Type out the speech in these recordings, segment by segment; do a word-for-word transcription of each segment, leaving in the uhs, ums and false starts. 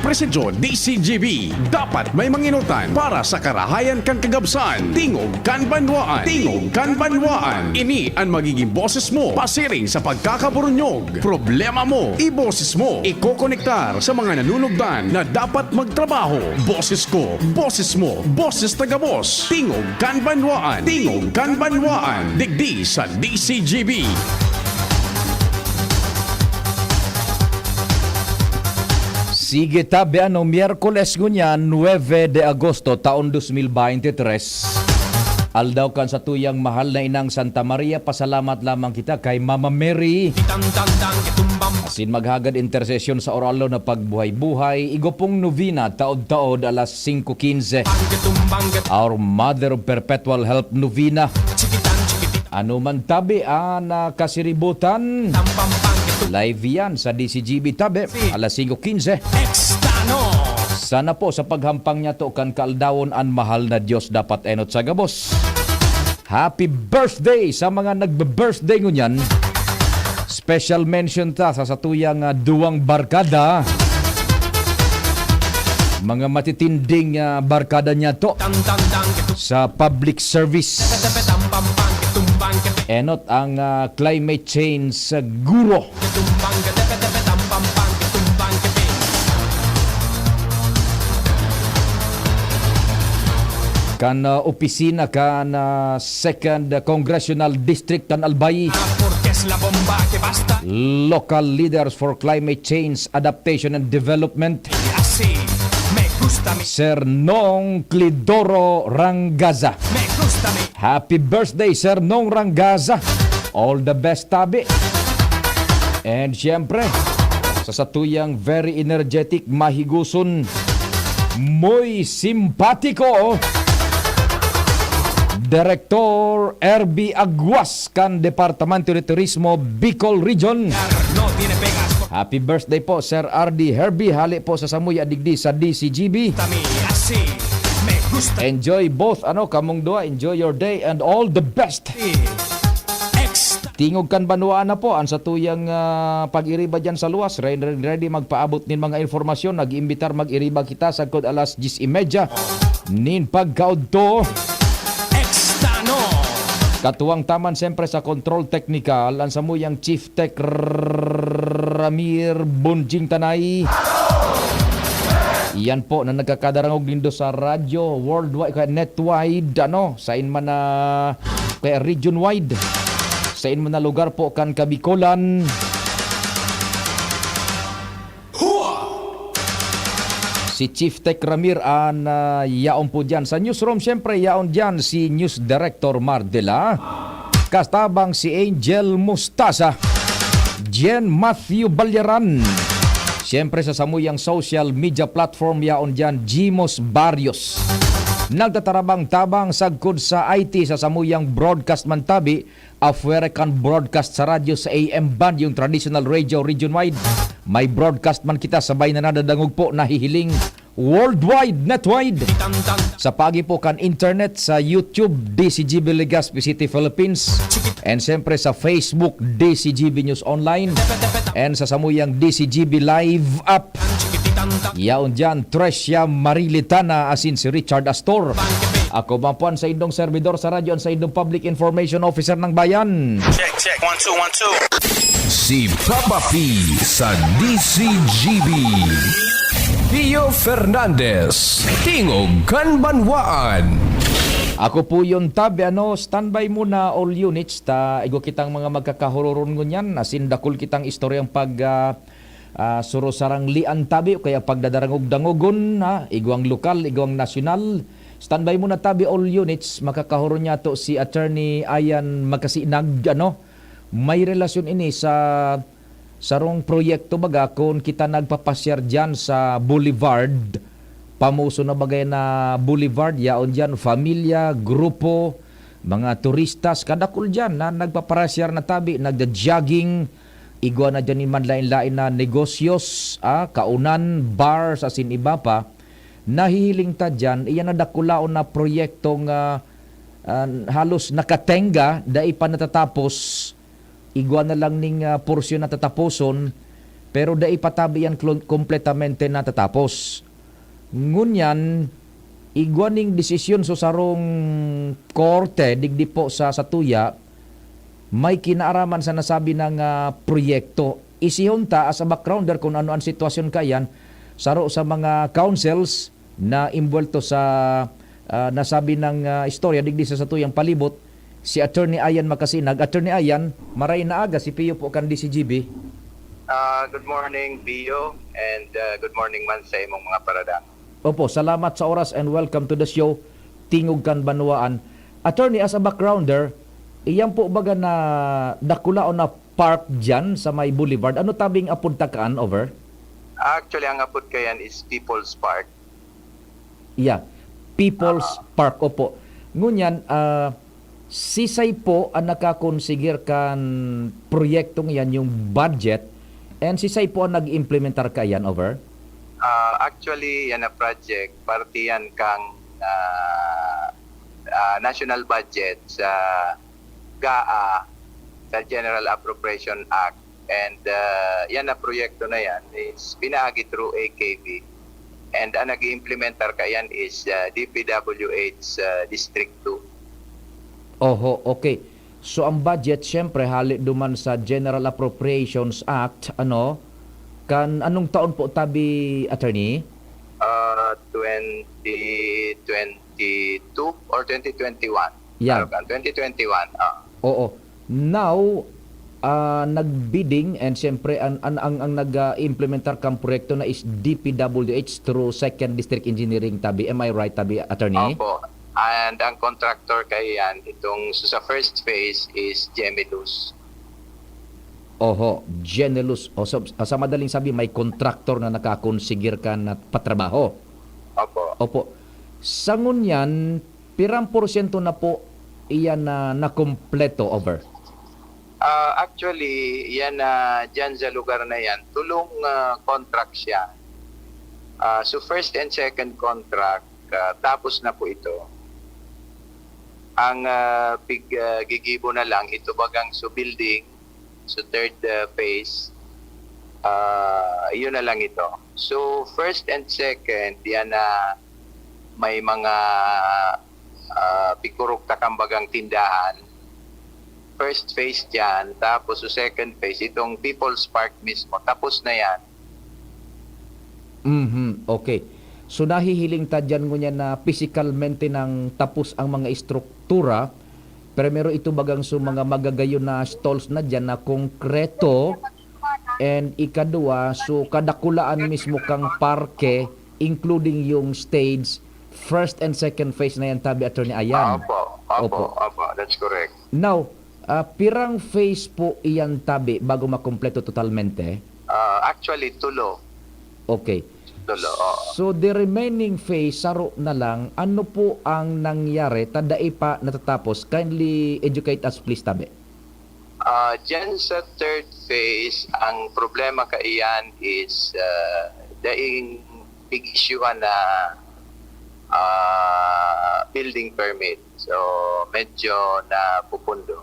Presidio D C G B. Dapat may mangenotan para sa karahayan kan kagabsan. Tingog kan banwaan. Tingog kan banwaan. Ini an magiging boses mo pasiring sa pagkakaburunyog. Problema mo, iboses mo. Ikokonektar sa mga nanunugdan na dapat magtrabaho. Boses ko, boses mo, boses ta gabos. Tingog kan banwaan. Tingog kan banwaan. Digdi sa D C G B. Sige tabi, ano, Miyerkules ngunyan, nuebe de Agosto, taon dos mil baynte tres. Aldaw kan satuyang mahal na inang Santa Maria, pasalamat lamang kita kay Mama Mary. Asin maghagad intersesyon sa oral na pagbuhay-buhay, igwa pong novena, taod-taod, alas singko quince. Our Mother of Perpetual Help Novena. Ano man tabi an, ah, kasiributan, live yan sa D C G B tabi, alas singko quince. Sana po sa paghampang niyato kan kaaldawon an mahal na Diyos dapat enot sa gabos. Happy birthday sa mga nagbe-birthday ngunyan. Special mention ta sa satuyang, ah, duwang barkada. Mga matitinding, ah, barkada niyato sa public service. Enot ang, ah, climate change guro. Kan, ah, opisina kan, ah, Second Congressional District kan Albay. Local Leaders for Climate Change, Adaptation and Development. Sir Nong Clidoro Rangaza. Happy birthday, Sir Nong Rangaza. All the best, tabi. And siyempre, sa satuyang very energetic, mahiguson, muy simpatiko, Director R B Aguas kan Departamento de Turismo, Bicol Region. Happy birthday po, Sir R D Herbie. Hali po sa samuya digdi sa D C G B. Enjoy both, ano, kamong duwa. Enjoy your day and all the best. Tingog kan banwaan na po an satuyang, ah, pag-iriba dyan sa luwas. Ready, ready, ready magpaabot nin mga informasyon. Nag-iimbitar mag-iriba kita sagkod alas dyes y media nin pagkaudto. Katuwang taman siyempre sa control technical, ang samuyang Chief Tech Ramir Bunjing Tanay. Iyan po na nagkakadarangog nindo sa radyo worldwide, kaya netwide, ano, sain man na, kaya region-wide, sain man na lugar po kan Kabikolan. Si Chief Tech Ramir an, ah, yaon po diyan. Sa newsroom, siyempre, yaon diyan si News Director Mardela. Kastabang si Angel Mustasa, Jen Matthew Balyaran. Siyempre, sa samuyang social media platform, yaon diyan, Jimos Barrios. Nagtatarabang-tabang sagkod sa I T sa samuyang broadcast man tabi, afuera kan broadcast sa radyo sa A M band, yung traditional radio region-wide. May broadcast man kita, sabay na nadadangog po, nahihiling worldwide, netwide. Sa paagi po kan internet, sa YouTube, D C G B Legazpi City, Philippines. And siyempre sa Facebook, D C G B News Online. And sa samuyang D C G B Live app. Yaon diyan, Tricia Marilitana asin si Richard Astor. Ako man po an saindong servidor sa radyo, an saindong Public Information Officer ng Bayan. Check, check. One, two, one, two. Si Papa P sa D C G B. Pio Fernandez, Tingog kan Banwaan. Ako po yun, Tab. Ano, standby muna all units. Ta, igwa kitang mga magkakahururon ngunyan. Asin dakul kitang istoryang pag, ah, ah, surusaranglian tabi o kaya pagdadarangog-dangogon, ha? Igwang lokal, igwang nasyonal. Standby muna tabi all units. Makakahuro niya to si Attorney Ayan Magkasinag, ano? May relasyon ini sa sarong proyekto, baga, kun kita nagpapasyar diyan sa Boulevard, pamuso na bagay na Boulevard, yaon diyan, pamilya, grupo, mga turistas, kadakul diyan na nagpapasyar na tabi, nagja-jogging, igwa na diyan ni manlain-lain na negosyos, ah, kaunan, bars, asin iba pa. Nahihiling ta diyan, iyan na dakulaon na proyektong, ah, ah, halos nakatenga, dai pa natatapos. Igwa na lang ning, ah, porsyon na tataposon, pero dai pa tabi yan klo-, kompletamente natatapos. Ngunyan, igwa ning desisyon sa sarong korte digdi po sa satuya, may kinaaraman sa nasabi na, ah, proyekto. Isihon ta as a backgrounder kung ano ang sitwasyon kaiyan, saro sa mga councils na imbuwelto sa, ah, nasabi na, ah, istorya digdi sa satuyang palibot, si Attorney Ian Macasinag. Attorney Ian, maray na aga, si Pio po kan D C G B. Ah, good morning, Pio, and, ah, good morning man sa imong mga paradang. Opo, salamat sa oras and welcome to the show, Tingog kan Banwaan. Attorney, as a backgrounder, iyan po baga na dakula o na park diyan sa may boulevard? Ano tabing apod ta kaan, over? Actually, ang apod kayan is People's Park. Yeah, People's Ah. Park, opo. Ngunyan, ah, sisay po ang nakakonsigir kan proyektong iyan, yung budget, and sisay po ang nag-implementar kaiyan, over? Ah, actually, yan na project, parte yan kang, ah, ah, national budget sa GAA, sa General Appropriation Act. And, ah, yan na proyekto na yan is pinaagi through A K B. And ang nag-iimplementar kaiyan is, ah, D P W H, ah, District two. Oho, okay. So, ang budget, siyempre, hali duman sa General Appropriations Act, ano? Kan anong taon po tabi, attorney? Ah, twenty twenty-two or twenty twenty-one? Yan. Ano kan? Twenty twenty-one, ah. Oo. Now, ah, nag-bidding and siyempre ang, ang, ang, ang nag, ah, implementar kang proyekto na is D P W H through Second District Engineering tabi. Am I right tabi, attorney? Opo. And ang contractor kaiyan, itong sa first phase is Gemilus. Oho, Genelus. O, sa, sa madaling sabi, may contractor na nakakonsigir ka na patrabaho. Opo. Opo. Sa ngunyan, pirang porsyento na po iyan na nakompleto, over? Ah, actually, yan na diyan sa lugar na yan, tulong, ah, contract siya. Ah, so first and second contract, ah, tapos na po ito. Ang, ah, pig-, ah, gigibo na lang, ito bagang so building, so third, ah, phase, ah, yun na lang ito. So first and second, yan na may mga, ah, pigkurukta kang bagang tindahan. First phase diyan, tapos sa second phase, itong People's Park mismo, tapos na yan. Mhm, okay. So, nahihiling ta diyan ngunyan na pisikalmente nang tapos ang mga estruktura. Primero, ito bagang so mga magagayon na stalls na diyan na konkreto. And ikadua, so kadakulaan mismo kang parke, including yung stage, first and second phase na yan, tabi, Attorney Ayan. Opo, opo, Opo. opo, that's correct. Now, ah, pirang phase po iyan, tabi, bago makumpleto totalmente? Ah, actually, tulo. Okay. Tulo, oo. So, the remaining phase, saro na lang, ano po ang nangyari ta dai pa natatapos? Kindly educate us, please, tabi. Ah, dyan sa third phase, ang problema kaiyan is, ah, daing pig-isyuhan na, ah, building permit. So, medyo napupundo.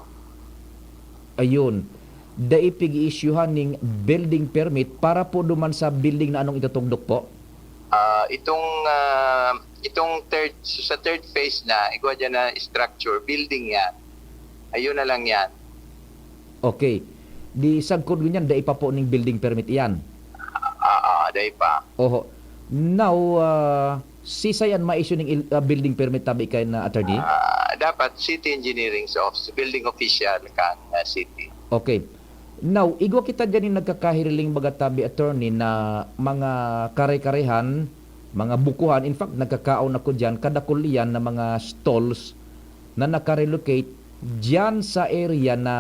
Ayun. Dai pig-iisyuhan ning building permit para po duman sa building na anong itutugdok po? Ah, itong, ah, itong third, sa third phase na, igwa dyan na structure, building yan. Ayun na lang yan. Okay. Di sagkod ngunyan, dai pa po ning building permit iyan? Ah, ah, dai pa. Oho. Now, ah, sisay an ma-issue ning il-, ah, building permit tabi kaiyan, attorney? Ah, dapat city engineering sa office, building official kan, ah, city. Okay. Now, igwa kita diyan nin nagkakahiriling baga tabi, attorney, na mga kare-karehan, mga bukuhan. In fact, nagkakaon ako diyan, kadakul iyan na mga stalls na naka-relocate diyan sa area na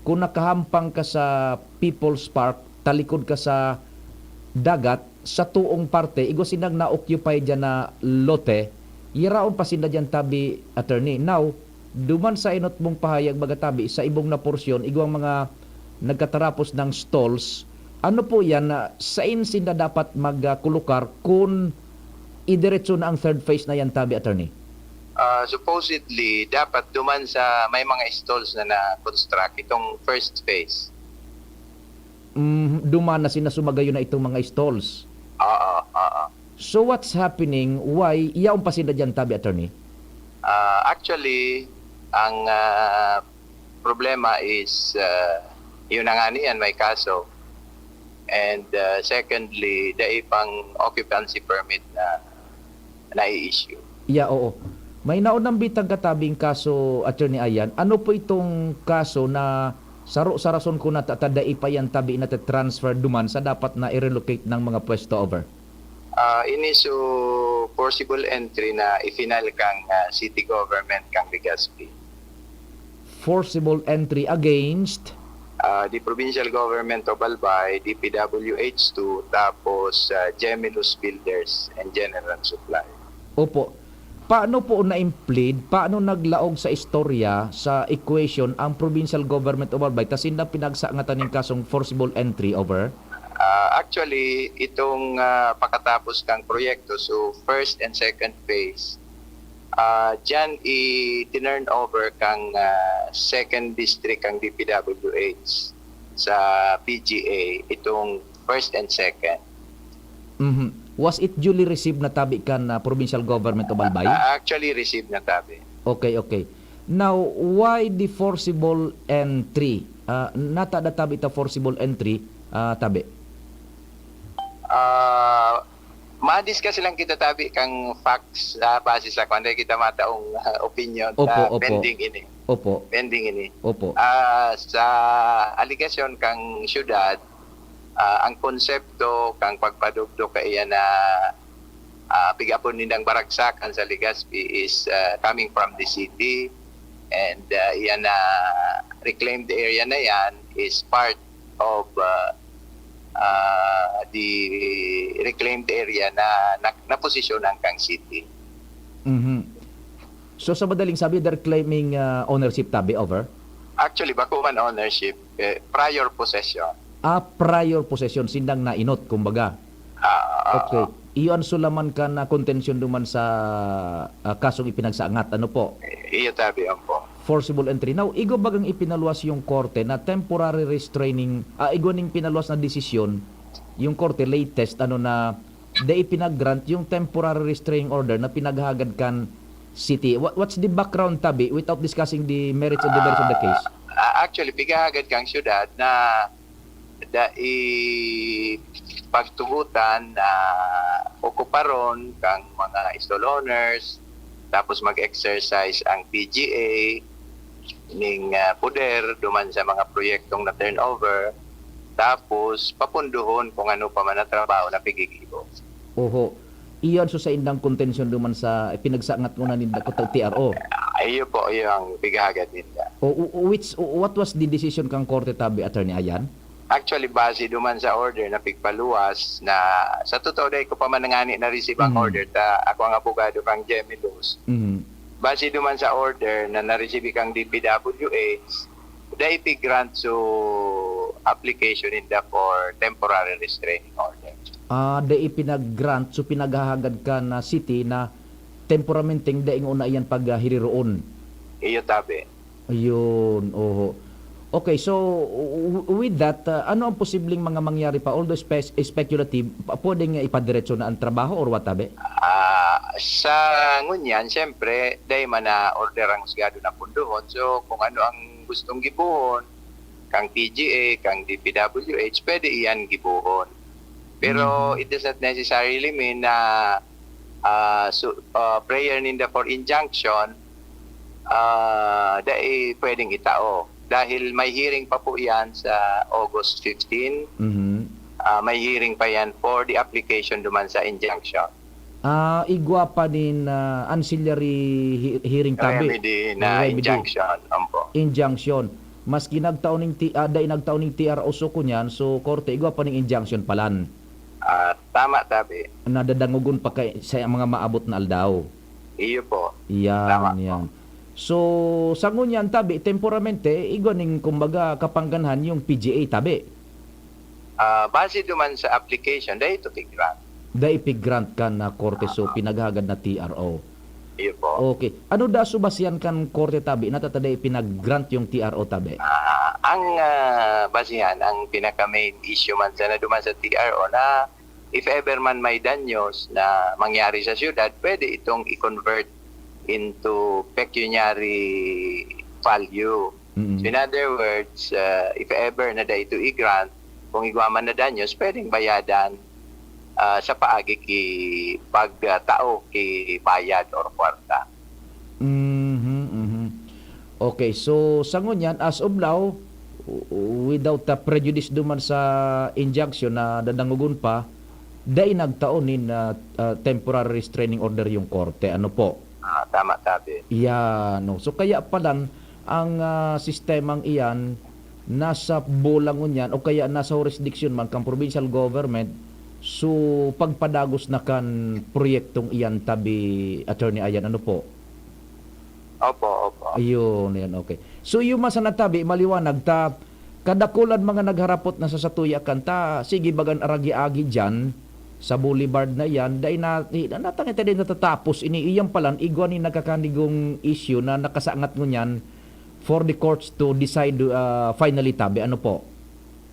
kung nakahampang ka sa People's Park, talikod ka sa dagat, sa tuong parte, igwa sindang na-occupy diyan na lote, yaraon pa sinda diyan tabi, attorney. Now, duman sa enot mong pahayag, baga tabi, sa ibong na porsyon, igwang mga nagkatarapos ng stalls, ano po yan na sain sinda dapat magkulukar kun idiretso na ang third phase na yan, tabi, attorney? Ah, supposedly, dapat duman sa may mga stalls na na-construct itong first phase. Mm, duman na sinda sumagayon na itong mga stalls. Oo, oo. So what's happening? Why? Yaon pa sinda diyan, tabi, attorney? Ah, actually, ang, ah, problema is, ah, yun na nga niyan, may kaso. And, ah, secondly, dai pang occupancy permit na nai-issue. Yeah, oo. May naunambitan ka tabing kaso, Attorney Ayan. Ano po itong kaso na saro sa rason ko na ta-, ta-, dai pa yan tabi na transfer duman sa dapat na i-relocate ng mga pwesto over? Ah, ini so forcible entry na i-file kang, ah, city government kang Legazpi. Forcible entry against? Ah, the provincial government of Albay, D P W H two, tapos, ah, Gemilus Builders and General Supply. Opo. Paano po na-implead? Paano naglaog sa istorya, sa equation, ang provincial government of Albay? Ta sinda pinagsangatan ning kasong forcible entry over? Ah, actually, itong, ah, pakatapos kang proyekto, so first and second phase, ah, diyan i-turn over kang, ah, second district kang D P W H sa P G A, itong first and second. Mhm. Was it duly received na tabi kan, ah, provincial government of Albay? Ah, actually, received na tabi. Okay, okay. Now, why the forcible entry? Ah, natada tabi ta forcible entry, ah, tabi? Ah, ma-discuss lang kita tabi kang facts, ah, base sa kwan, dai kita mataong, ah, opinion. Opo, Ah, opo. Pending ini. Opo. Pending ini. Opo. Ah, sa alegasyon kang syudad, ah, ang konsepto kang pagpadugdok kaiyan na, ah, pigapon nindang baragsakan sa Legazpi is, ah, coming from the city, and, ah, iyan na reclaimed area na yan is part of, ah, ah, the reclaimed area na, na naposisyonan kang city. Mhm. So, sa madaling sabi, they're claiming, ah, ownership tabi over? Actually, bako man ownership, eh, prior possession. Ah, prior possession, sindang nainot, kumbaga. Ah, ah, Okay. ah. Iyo an sulaman kan, ah, kontensyon duman sa, ah, kasong ipinagsangat, ano po? Iyo tabi, opo. Forcible entry. Now, igwa bagang ipinaluwas yung korte na temporary restraining, ah, igwa ning pinaluwas na desisyon, yung korte latest, ano, na dai pinag-grant yung temporary restraining order na pinaghahagad kan city. What, what's the background tabi, without discussing the merits and demerits of the case? Ah, ah, actually, pighahagad kang syudad na dai pagtugotan na okuparon kang mga stall owners, tapos mag-exercise ang P G A ning, ah, poder duman sa mga proyektong na-turnover, tapos papunduhon kung ano pa man na trabaho na pigigibo. Oho. Iyan so saindang kontensyon duman sa ipinagsangat ngona ninda kutang T R O? Ah, iyo po, iyo ang pighahagad ninda. O, o, which, o, what was the decision kang korte tabi, Attorney Ayan? Actually, base duman sa order na pigpaluwas na, sa totoo, dai ko pa man ngani na-receive ang Mhm. order ta ako ang abogado kang Gemilus. Mhm. Base duman sa order na na-receive kang D P W H, dai pig-grant so application ninda for temporary restraining order. Ah, dai pinag-grant, so pinaghahagad kan city na temporamenteng dai ngona iyan paghiriroon. Iyo tabi. Ayun, oho. Okay, so w-, w-, with that, ah, ano ang posibleng mga mangyari pa? Although spe-, speculative, pa-, pwedeng ipadiretso na ang trabaho or what, tabi? Ah, sa ngunyan, siyempre, dai man na order ang husgado na punduhon. So, kung ano ang gustong gibohon, kang P G A, kang D P W H, pwede iyan gibohon. Pero Mhm. it does not necessarily mean na, ah, su-, ah, prayer ninda for injunction, ah, dai pwedeng itao. Dahil may hearing pa po yan sa August fifteen. Mhm. Ah, may hearing pa yan for the application duman sa injunction. Ah, igwa pa nin, ah, ancillary he-, hearing tabi. Remedy na Remedy. Injunction, ampo. Injunction. Maski nagtao ning ti-, ah, dai nagtao ning T R O so kunyan, so korte, igwa pa ning injunction palan. Ah, tama, tabi. Nadadangogon pa kay, sa mga maabot na aldaw. Iyo po. Yan, Tama po. yan. So, sa ngunyan, tabi, temporamente, igwa ning, kumbaga, kapangganhan yung P G A, tabi. Ah, base duman sa application, dai ito pig-grant. Dai pig-grant kan, ah, korte, so Ah. pinaghagad na T R O. Iyo po. Okay. Ano da so basihan kan korte tabi na tata dai pinag-grant yung T R O tabi? Ah, Ang, ah, basihan, ang pinaka-main issue man sana duman sa T R O na if ever man may danyos na mangyari sa siyudad, pwede itong i-convert into pecuniary value. Mm. So, in other words, ah, if ever na dai ito i-grant, kung igwa man na danyos, pwedeng bayadan, ah, sa paagi ki pagtao ki bayad or kwarta. Mhm, mhm. Okay, so sa ngunyan, as of now, w-, without a prejudice duman sa injunction na dadangogon pa, dai nagtao nin, ah, ah, temporary restraining order yung korte. Ano po? Ah, tama, tabi. Yan, no. So, kaya palan ang, ah, sistemang iyan nasa bola ngunyan o kaya nasa jurisdiction man kan provincial government, so pagpadagos na kan proyektong iyan tabi, Attorney Ayan, ano po? Opo, opo. Ayun, ayan, okay. So, yung man sana tabi, maliwanag ta, kadakulan mga nagharapot na sa satuya kan ta, sige, bagan aragi-agi diyan, sa boulevard na iyan, dai na, i-, natangay ta din natatapos, ini, iyan palan, igwa ni nagkakanigong issue na nakasangat ngunyan for the courts to decide, ah, finally, tabi. Ano po?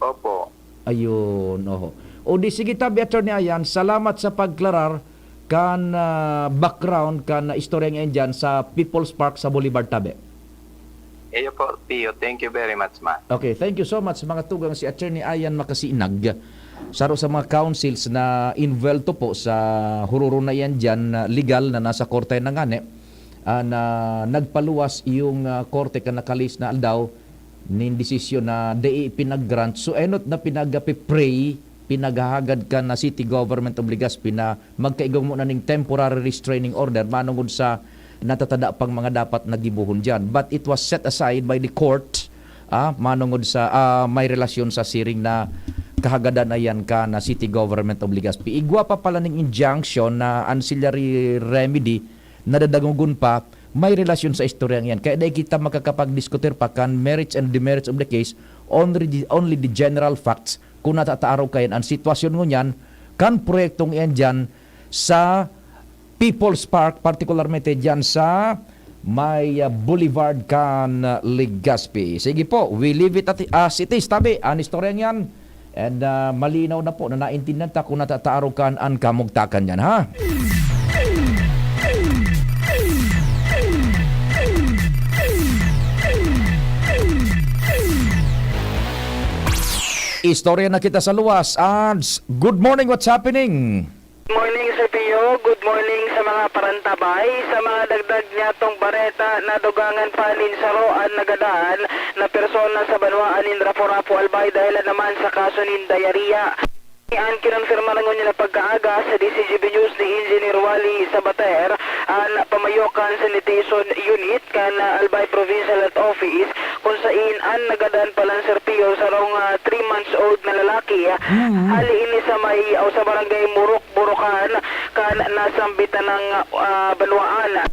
Opo. Ayun, oho. O di sige tabi, Attorney Ayan, salamat sa pagklarar kan, ah, background kan istoryang iyan diyan sa People's Park sa Boulevard tabi. Iyo po, Pio. Thank you very much, man. Okay, thank you so much, mga tugang, si Attorney Ayan Makasinag, saro sa mga counsels na invuelto po sa hururo na iyan diyan, na legal na nasa korte na ngani, ah, na nagpaluwas yung, ah, korte kan nakalis na aldaw nin desisyon na dai ipinag-grant. So, enot na pinag-pray, pinaghahagad kan na city government of Legazpi na magkaigwa ngona ning temporary restraining order manongod sa natatada pang mga dapat na gibohon diyan. But it was set aside by the court, ah, manongod sa, ah, may relasyon sa siring na kahagadan na iyan kan na city government of Legazpi. Igwa pa pala ning injunction na ancillary remedy na dadangogon pa, may relasyon sa istoryang iyan. Kaya dai kita makakapagdiskutir pa kan merits and demerits of the case, only the, only the general facts, kung natataaraw kayan an sitwasyon ngunyan kan proyektong iyan diyan sa People's Park, partikularmente diyan sa may, ah, Boulevard kan, ah, Legazpi. Sige po, we leave it at, as it is, tabi, an istoryang iyan. And, ah, malinaw na po na naintindihan ta kung natataaraw kan an kamugtakan niyan, ha? Istorya na kita sa luwas. Ads, good morning, what's happening? Good morning, Sir Pio. Good morning sa mga parantabay. Sa mga dagdag niyatong bareta, nadugangan pa nin saro an nagadan na persona sa banwaan nin Rapu-Rapu, Albay, dahelan naman sa kaso nin diarrhea. An kinonfirma na ngunyan na pagkaaga sa D Z G B News ni Engineer Wally Sabater, an pamayo kan sanitation unit kan, ah, Albay Provincial Health Office, kung sain an nagadan palan, Sir Pio, sarong, ah, three months old na lalaki. Mm. Hali ini sa may, o sa barangay Murok, Burukan, kan nasambitan ng, ah, banwaan.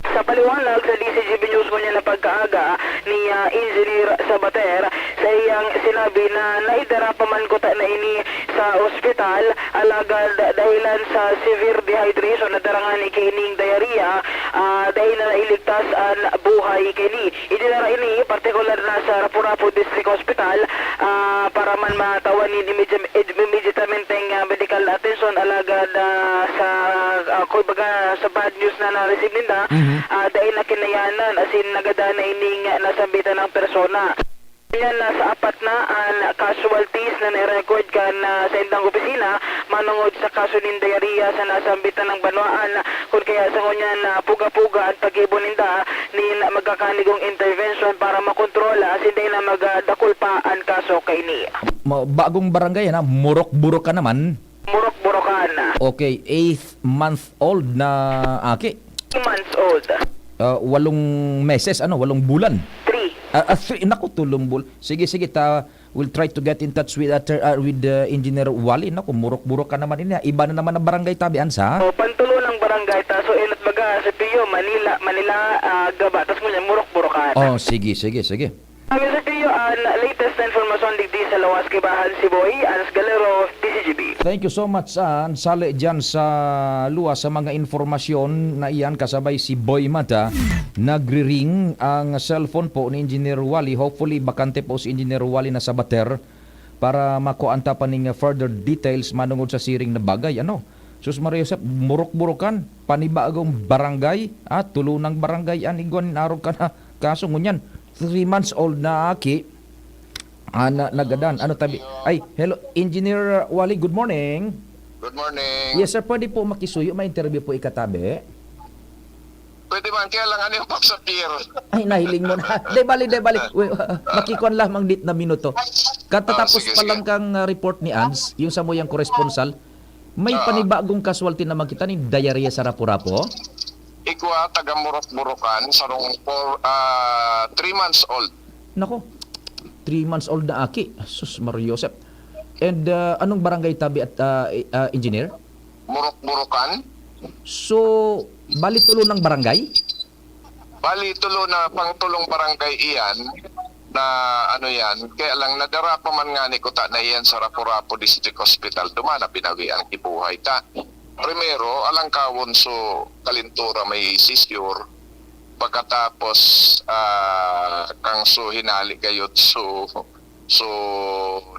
Sa paliwanag sa D Z G B News ngunyan na pagkaaga ni, ah, Engineer Sabater, sa iyang sinabi na naidara pa man kuta na ini sa ospital, alagad dahilan sa severe dehydration na darangan ni kaining diarrhea, ah, dai na nailigtas an buhay kaini. Idinara ini partikular na sa Rapu-Rapu District Hospital, ah, para man matawan nin immediate, immediatamente nga medical na atensyon, alagad, ah, sa, ah, kumbaga, sa bad news na na-receive ninda, Mhm. ah, dai na kinayanan, asin nagadan na ining nasambitan ng persona. Yan, nasa apat na an casualties na na-record kan, ah, sa indang opisina manungod sa kaso nin diarrhea sa nasambitan ng banwaan, kun kaya sa ngunyan na puga-puga an paggibo ninda nin magkakanigong intervention para makontrol, ah, asin dai na magdakul pa an kaso kaini. Ma-, bagong barangay, na Murok-Burok ka naman. Murok-Burokan. Okay, eight month old na aki. Two months old. Ah, walong meses, ano, walong bulan. Three. Ah, ah, three. Naku, tulong bul-, sige, sige, ta, we'll try to get in touch with, uh, ter-, uh, with, uh, Engineer Wally. Naku, Murok-Burok ka naman ini, ah. Iba na naman ang barangay tabi, Ansa. O, pantulo ng barangay ta. So, enot baga, Sir Pio, Manila, Manila, ah, Gaba. Tas ngunyan, Murok-Burokan. Oh, sige, sige, sige. Ang Sir Pio, an latest na impormasyon digdi sa lawas ki Bahan, Sibuhay, Ans Galero, D Z G B. Thank you so much, Ans. Sali dyan sa luwas sa mga impormasyon na iyan, kasabay si Boy Mata. Nagri-ring ang cellphone po ni Engineer Wally. Hopefully, bakante po si Engineer Wally na sa bater para makuhaan ta pa ning further details manungod sa siring na bagay. Ano? Sus Maria Josep, Murok-Burokan, panibagong barangay, ah, tulo nang barangay an igwa nin arog kan kaso ngunyan. Three months old na aki, ah, na, nagadan. Ano tabi? Ay, hello, Engineer Wally, good morning. Good morning. Yes, sir, pwede po makisuyo, may interview po ikatabi. Pwede man, kaya lang ano yung pagsapier? Ay, nahiling mo na. Di bali, di bali. Uy, makikuan lamang dit na minuto. Katatapos Ah, sige, pa lang sige. kang, ah, report ni Ans, yung sa muyang koresponsal, may Ah. panibagong casualty naman kita ni diarrhea sa Rapu-Rapu? Igwa, taga Murok-Burokan, sarong four, ah, three months old. Nako, three months old na aki. Sus, Mario Josep. And, ah, anong barangay tabi at, ah, i- ah, engineer? Murok-Burokan. So, bali tulo ng barangay? Bali, tulo na, pang tulong barangay iyan na ano yan. Kaya lang, nadara pa man nga ni kuta na iyan sa Rapu-Rapu District Hospital. Duman na pinawi ang kibuhay ta. Primero, alangkawon so kalintura may sisyor. Pagkatapos, ah, kang so hinali gayod so, so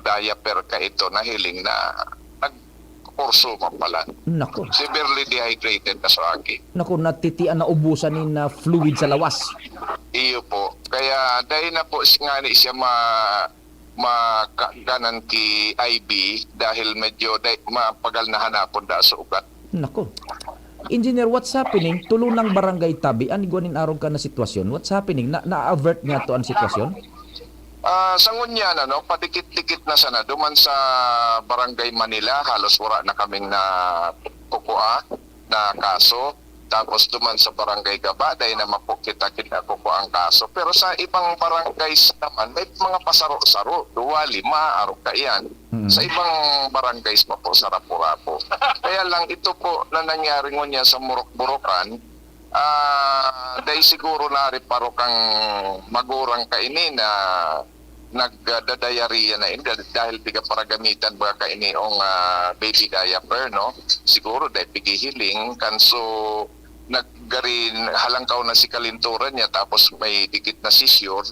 diaper ka ito, nahiling na nagkurso man pala. Nako. Severely dehydrated na so aki. Nako, natitian na ubusan nin, ah, fluid sa lawas. Iyo po. Kaya dahil na po si-, nga ni siya ma-, makaganan ki I V dahil medyo day-, mapagal na hanapon da sa ugat. Nako. Engineer, what's happening? Tulo ng barangay tabi, an igwa nin arog ka na sitwasyon. What's happening? Na, na-avert niya to ang sitwasyon? Ah, sa ngunyan, ano, padikit-dikit na sana. Duman sa Barangay Manila, halos wala na kaming na kukua na kaso. Tapos duman sa Barangay Gaba, dahil naman po kita kinakukua ang kaso. Pero sa ibang barangays naman, may mga pasaro-saro, duwa, lima, arog kaiyan. Mm. Sa ibang barangays pa po sa Rapu-Rapu. Kaya lang ito po na nangyari ngunyan sa Murok-Burokan, ah, dahil siguro nariparo kang magurang kaini na nagdadayariya na ini dah-, dahil piga paragamitan baga kainiong, ah, baby diaper, no? Siguro dahil pigihiling, kan so naggarin halangkaw na si kalinturan niya tapos may dikit na sisyor,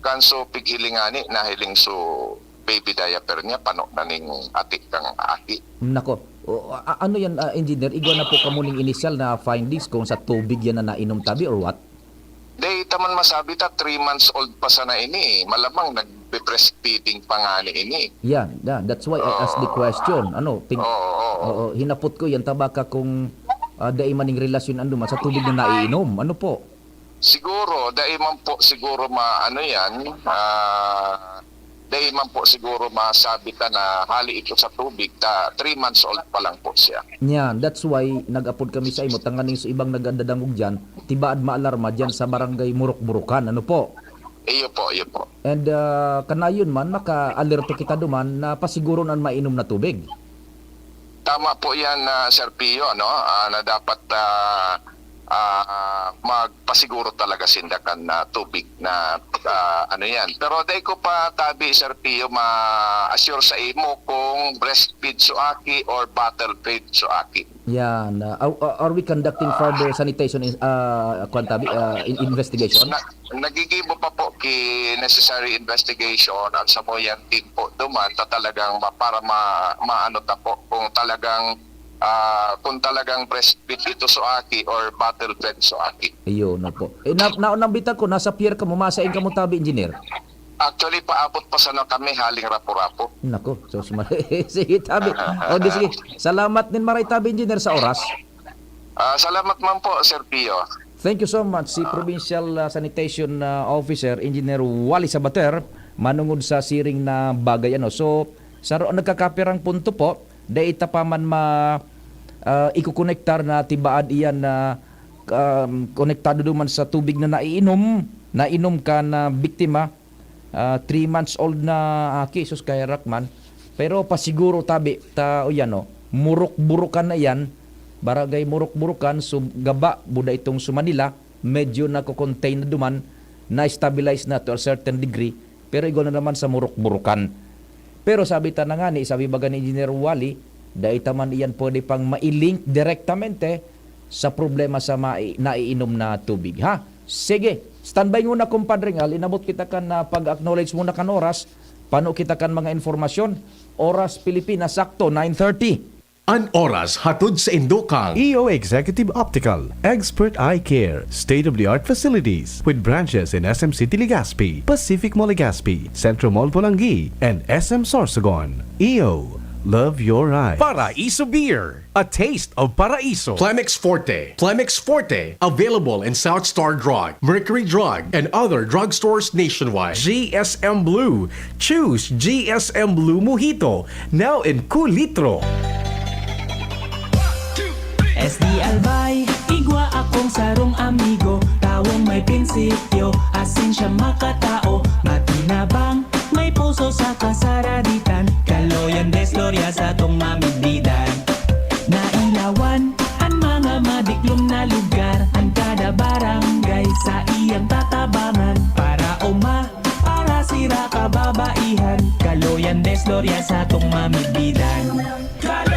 kan so pighiling ani, nahiling so baby diaper niya, pano na ning atik kang aki. Nako. O, a-, ano yan, ah, engineer? Igwa na po kamo ning inisyal na findings kung sa tubig yan na nainom tabi or what? Di, ita man masabi ta, three months old pa sana ini. Malamang nagbe-breastfeeding pa ngani ini. Yeah, yeah, that's why I asked the Oo. question. Ano, ting-, Oo, oo. oo, hinapot ko yan, tabaka kung, ah, dai maning relasyon ano man sa tubig na naiinom. Ano po? Siguro, dai man po siguro ma-, ano yan, ah, dai man po siguro masabi ta na hali ito sa tubig, ta three months old pa lang po siya. Yan, that's why nag-apod kami sa imo, tanganing sa ibang nagdadangog diyan, tibaad maalarma diyan sa barangay Murok-Burukan, ano po? Iyo po, iyo po. And, ah, kanayon man, maka-alerto kita duman na pasiguron an mainom na tubig. Tama po yan, ah, Sir Pio, no? Ah, na dapat, ah, ah, magpasiguro talaga sinda kan, ah, tubig na, ah, ano yan. Pero dai ko pa tabi, Sir Pio, ma-assure sa imo kung breastfeed so aki or bottle feed so aki. Yan. Ah, are, are we conducting further sanitation in, ah, kwan tabi, ah, in-, investigation? Na, nagigibo pa po ki necessary investigation ang samuyang team po duman ta talagang ma-, para ma-, maano ta po kung talagang, ah, kung talagang breastfeed ito so aki or bottle fed so aki. Ayun, opo. Eh, na, na, nambita ko, nasa pier kamo, masain kamo tabi, engineer? Actually, paabot pa sana kami haling Rapu-Rapu. Nako, sus, ma-, sige, tabi. O, di sige. Salamat din, maray tabi, engineer, sa oras. Ah, salamat man po, Sir Pio. Thank you so much. Si Provincial, ah, Sanitation, ah, Officer, Engineer Wally Sabater, manungod sa siring na bagay, ano. So, sa ro-, nagkakapirang punto po, dai ta pa man ma-, ah, ikokonektar na tibaad iyan na, um, konektado duman sa tubig na naiinom, nainom kan biktima, ah, three months old na aki, sus, kaherak man. Pero pasiguro tabi ta, o yan, o, Murok-Burukan na yan, Barangay Murok-Burukan, so, Gaba, buda itong sa Manila, medyo nako-contain na duman, na-stabilize na to a certain degree, pero igwa na naman sa muruk-burukan. Pero sabi ta na nga ni, sabi baga ni Engineer Wally, dai ta man iyan pwede pang mailink direktamente sa problema sa mai-, naiinom na tubig, ha? Sige, standby muna, Compadre Ngal, inabot kita kan, ah, pag-acknowledge muna kan oras, pano kita kan mga informasyon. Oras Pilipinas, sakto, nine thirty. An oras hatod saindo kan E O Executive Optical, expert eye care, state-of-the-art facilities with branches in S M City Legazpi, Pacific Mall Legazpi, Centro Mall Polangui, and S M Sorsogon. E O, love your eyes. Paraiso Beer, a taste of Paraiso. Plemex Forte. Plemex Forte, available in South Star Drug, Mercury Drug, and other drugstores nationwide. G S M Blue. Choose G S M Blue Mojito, now in kulitro. S D Albay, igwa akong sarong amigo, tawong may prinsipyo, asin siya makatao, matinabang, may puso sa kasaraditan, kaloyan desglorya sa tong mamidbidan. Nailawan an mga madiklom na lugar, an kada barangay sa iyang tatabangan, para uma, para sira kababaihan, kaloyan desglorya sa tong mamidbidan.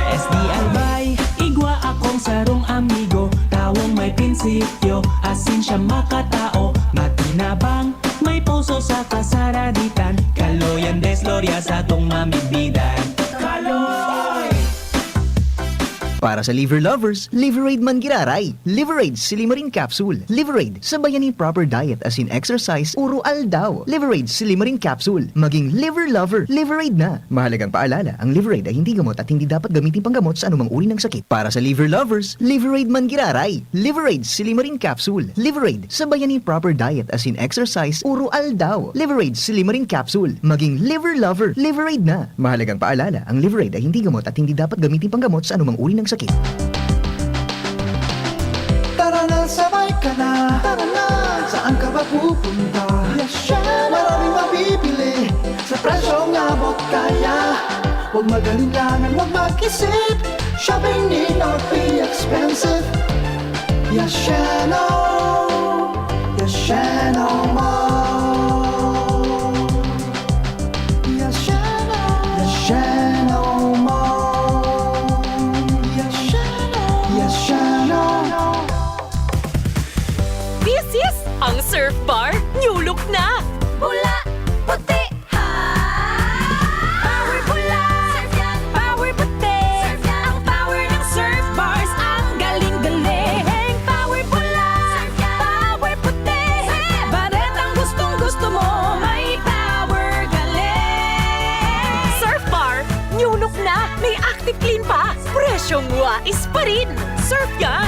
S D Albay, igwa akong sarong amigo, tawong may prinsipyo, asin siya makatao, matinabang, may puso sa kasaraditan, kaloyan desglorya sa tong mamidbidan. Kaloy! Para sa liver lovers, Liverade man giraray. Liverade Silimarin Capsule. Liverade, sabayan nin proper diet asin exercise uro aldaw. Liverade Silimarin Capsule. Maging liver lover, Liverade na. Mahalagang paalala, ang Liverade ay hindi gamot at hindi dapat gamitin panggamot sa anumang uri ng sakit. Para sa liver lovers, Liverade man giraray. Liverade Silimarin Capsule. Liverade, sabayan nin proper diet asin exercise uro aldaw. Liverade Silimarin Capsule. Maging liver lover, Liverade na. Mahalagang paalala, ang Liverade ay hindi gamot at hindi dapat gamitin panggamot sa anumang uri ng sakit. Tara na, sabay ka na. Tara na, saan ka ba pupunta? Yasha! Maraming mabibili sa presyong abot kaya. Huwag mag-alinlangan, huwag mag-isip. Shopping need not be expensive. Yasheno! Yasheno Mall! Yasheno! Yasheno Mall! Yasheno! Yasheno! This is ang Surf Bar New Look na! Pula, puti, ha! Power pula, surf yan! Power puti, surf yan! Ang power ng Surf Bars, ang galing-galing! Power pula, surf yan! Power puti, surf yan! Baretang gustong-gusto mo, may power galing! Surf Bar New Look na! May Active Clean pa! Presyong wais pa rin! Surf yan!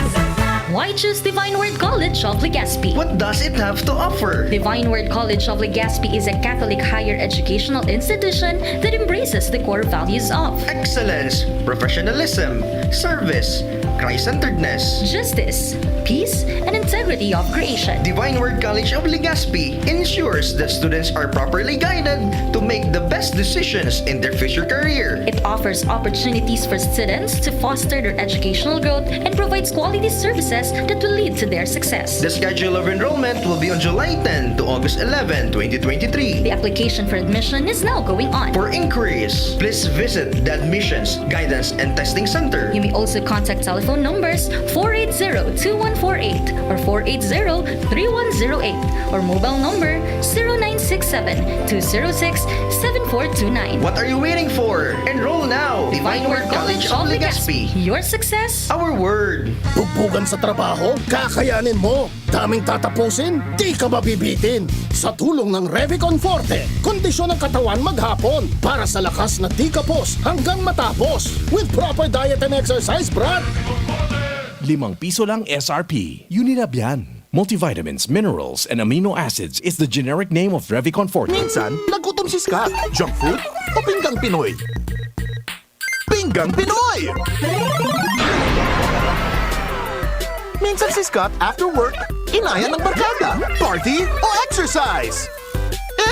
Why choose Divine Word College of Legazpi? What does it have to offer? Divine Word College of Legazpi is a Catholic higher educational institution that embraces the core values of Excellence, professionalism, service, Christ-centeredness. Justice, peace, and integrity of creation. Divine Word College of Legazpi ensures that students are properly guided to make the best decisions in their future career. It offers opportunities for students to foster their educational growth and provides quality services that will lead to their success. The schedule of enrollment will be on July ten to August eleven, twenty twenty-three. The application for admission is now going on. For inquiries, please visit the Admissions, Guidance, and Testing Center. You may also contact telephone numbers four eight zero two one four eight or four eight zero three one zero eight or mobile number zero nine six seven two zero six seven four two nine. What are you waiting for? Enroll now! Divine Word College of Legazpi. Your success, Our word! Bugbugan sa trabaho? Kakayanin mo! Daming tatapusin? Di ka mabibitin! Sa tulong ng Revicon Forte, kondisyon ng katawan maghapon para sa lakas na di kapos hanggang matapos with proper diet and exercise, brad! Limang piso lang S R P. Unilab yan. Multivitamins, minerals, and amino acids is the generic name of Revicon Forte. Minsan, nagutom si Scott. Junk food o pinggang Pinoy? Pinggang Pinoy! Minsan si Scott after work, inaya ng barkada, party o exercise.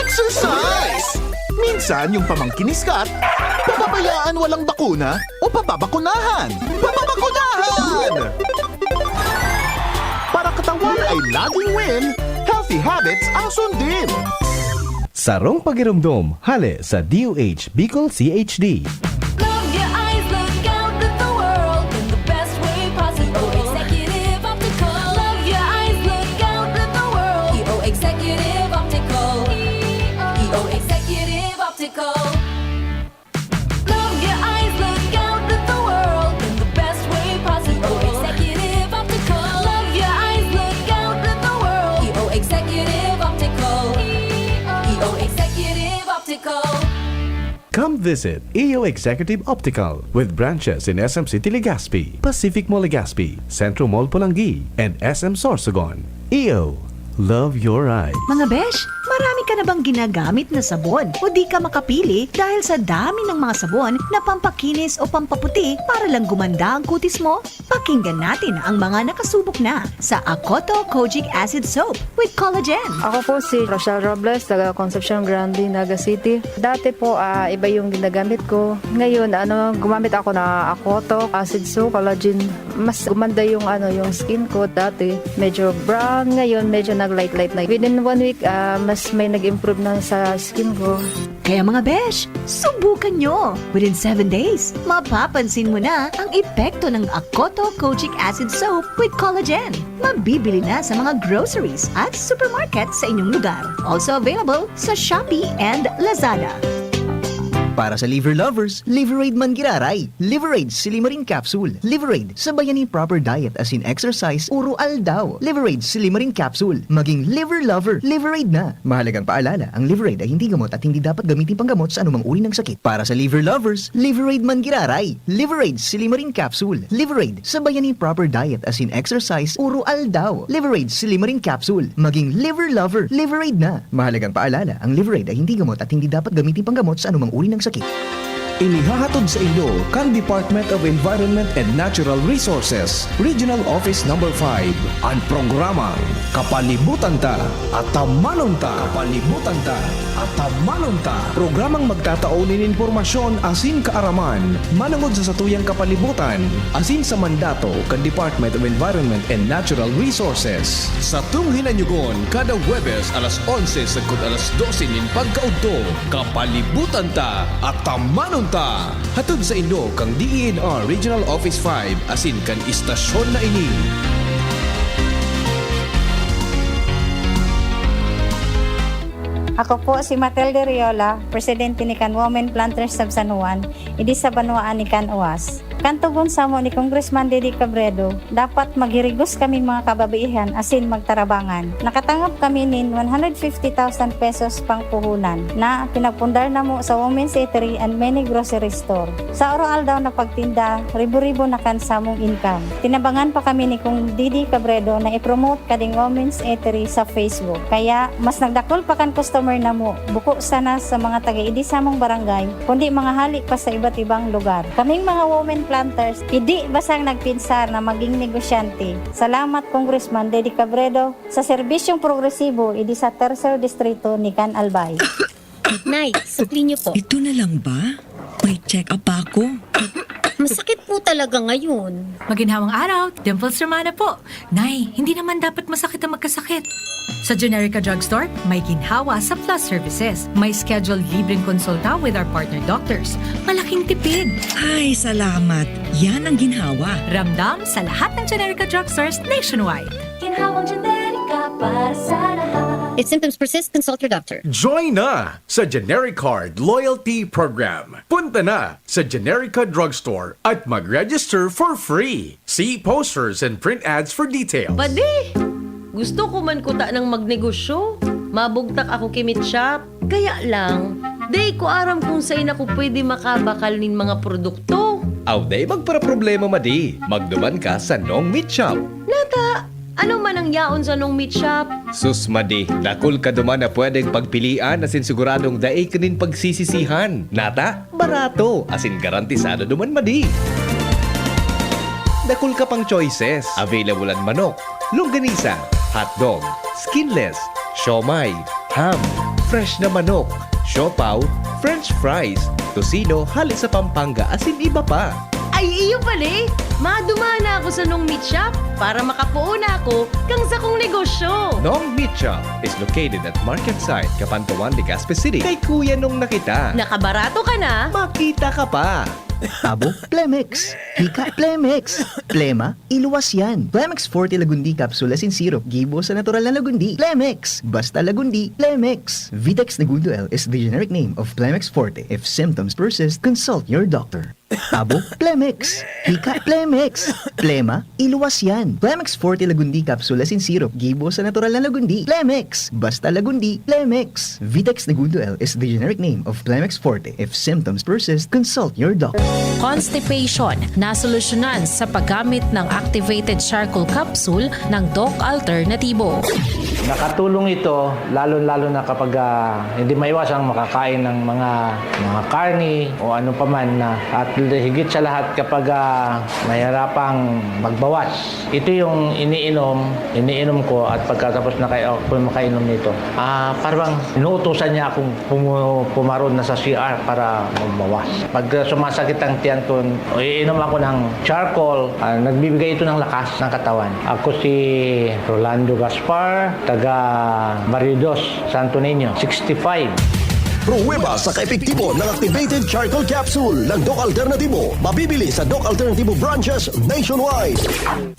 Exercise! Minsan yung pamangkin ni Scott, pababayaan walang bakuna o pababakunahan. Pababakunahan! Para katawan ay laging win, health Habits ang sundin. Sarong pagiromdom, hale sa D O H Bicol C H D. Love your eyes, look out at the world in the best way possible. E O Executive Optical. Love your eyes, look out at the world. E O Executive Optical. E O Executive Optical. Love your eyes, look out at the world in the best way possible. E O Executive Optical. Love your eyes, look out at the world. E O Executive Optical. E O Executive Optical. Come visit E O Executive Optical with branches in S M City Legazpi, Pacific Mall Legazpi, Centro Mall Polangui, and S M Sorsogon. E O, love your eyes. Mga besh, marami ka na bang ginagamit na sabon o di ka makapili dahil sa dami ng mga sabon na pampakinis o pampaputi para lang gumanda ang kutis mo? Pakinggan natin ang mga nakasubok na sa Akoto Kojic Acid Soap with Collagen. Ako po si Rochelle Robles, taga Concepcion Grande, Naga City. Dati po, ah, iba yung ginagamit ko. Ngayon, ano, gumamit ako na Akoto, acid soap, collagen. Mas gumanda yung, ano, yung skin ko. Dati, medyo brown. Ngayon, medyo nag-light-light na. Within one week, ah, mas may nag-improve na sa skin ko. Kaya mga besh, subukan nyo! Within seven days, mapapansin mo na ang epekto ng Akoto Kojic Acid Soap with Collagen. Mabibili na sa mga groceries at supermarket sa inyong lugar. Also available sa Shopee and Lazada. Para sa liver lovers, Liveraid man giraray. Liveraid Silimarin Capsule. Liveraid, sabayan nin proper diet asin exercise oro-aldaw. Liveraid Silimarin Capsule. Maging liver lover, Liveraid na. Mahalagang paalala, ang Liveraid ay hindi gamot at hindi dapat gamitin panggamot sa anumang uri ng sakit. Para sa liver lovers, Liveraid man giraray. Liveraid Silimarin Capsule. Liveraid, sabayan nin proper diet asin exercise oro-aldaw. Liveraid Silimarin Capsule. Maging liver lover, Liveraid na. Mahalagang paalala, ang Liveraid ay hindi gamot at hindi dapat gamitin panggamot sa anumang uri ng sakit. Inihahatod sa inyo kan Department of Environment and Natural Resources, Regional Office Number five, an programang Kapalibutan Ta, Atamanon Ta. Kapalibutan Ta, Atamanon Ta. Programang magtatao nin impormasyon asin kaaraman manongod sa satuyang kapalibutan asin sa mandato kan Department of Environment and Natural Resources. Satong hinanyogon kada Huwebes alas onse sagkod alas dose nin pagkaudto. Kapalibutan Ta, Atamanon Ta! Hatod sa inyo kan D E N R Regional Office five asin kan istasyon na ini. Ako po si Matilde Riola, presidente ni kan Women Planters of San Juan, idi sa banwaan ni kan Uas. Kan togon samo ni Congressman Didi Cabredo, dapat maghirigos kaming mga kababaihan asin magtarabangan. Nakatangop kami nin one hundred fifty thousand pesos pangpuhunan na pinagpundar namo sa Women's Eatery and many grocery store. Sa oro-aldaw na pagtinda, ribo-ribo na kan samong income. Tinabangan pa kami ni Kong Didi Cabredo na i-promote kading Women's Eatery sa Facebook. Kaya, mas nagdakul pa kan customer namo, buko sana sa mga taga-idi samong barangay, kundi mga hali pa sa iba't ibang lugar. Kaming mga women planters, idi basang nagpinsar na maging negosyante. Salamat, Congressman Didi Cabredo, sa serbisyong progresibo idi sa Tercer Distrito ni Can Albay. Nay, sukli niyo po. Ito na lang ba? May check-up pa ako. Masakit po talaga ngayon. Maginhawang araw, Dimples Romana po. Nay, hindi naman dapat masakit ang magkasakit. Sa Generica Drugstore, may ginhawa sa Plus Services. May scheduled libreng konsulta with our partner doctors. Malaking tipid. Ay, salamat. Yan ang ginhawa. Ramdam sa lahat ng Generica Drugstores nationwide. Ginhawang Generica para sa lahat. If symptoms persist, consult your doctor. Join na sa Generic Card Loyalty Program. Punta na sa Generica Drugstore at mag-register for free. See posters and print ads for details. Padi! Gusto ko man kuta ng magnegosyo. Mabugtak ako ki Meat Shop. Kaya lang, dai ko aram kung sain ako pwede makabakal nin mga produkto. Aw, dai magparaproblema, madi. Magduman ka sa Nong Meat Shop. Nata, ano man ang yaon sa Nong Meat Shop? Sus, madi, dakul ka duman na pwedeng pagpilian asin siguradong dai ka nin pagsisisihan. Nata, barato, asin garantisado duman, madi. Dakul ka pang choices. Available an manok, longganisa, hotdog, skinless, siomai, ham, fresh na manok, siopaw, french fries, tocino hale sa Pampanga asin iba pa. Ay, iyo pali! Madumana ako sa Nong Meat Shop para makapoon na ako kan sakong negosyo. Nong Meat Shop is located at Market Site, Kapantawan, Legazpi City. Kay Kuya Nong na kita. Nakabarato ka na. Makita ka pa. Abo, Plemex. Hika, Plemex. Plema, iluwas yan. Plemex Forte Lagundi Capsule asin Syrup. Gibo sa natural na Lagundi. Plemex. Basta Lagundi, Plemex. Vitex Negundo L is the generic name of Plemex Forte. If symptoms persist, consult your doctor. Abo, Plemex. Hika, Plemex. Plema, iluwas yan. Plemex Forte Lagundi Capsule asin Syrup. Gibo sa natural na Lagundi. Plemex. Basta Lagundi, Plemex. Vitex Negundo L is the generic name of Plemex Forte. If symptoms persist, consult your doctor. Constipation, nasolusyonan sa paggamit ng activated charcoal capsule ng Doc Alternatibo. Nakatulong ito, lalo-lalo na kapag, ah, hindi maiwasang makakain ng mga, mga karne o ano pa man na, at higit sa lahat kapag, ah, mahirapang magbawas. Ito yung iniinom, iniinom ko at pagkatapos na kayo, ako makainom nito, ah, parang inuutusan niya akong pumu-, pumarod na sa C R para magbawas. Pag, ah, sumasakit ang tiyan ko, iinom ako ng charcoal, ah, nagbibigay ito ng lakas ng katawan. Ako si Rolando Gaspar, taga Barrio Dos, Santo Niño, sixty-five. Pruweba sa kaepektibo ng activated charcoal capsule ng Doc Alternatibo. Mabibili sa Doc Alternatibo branches nationwide.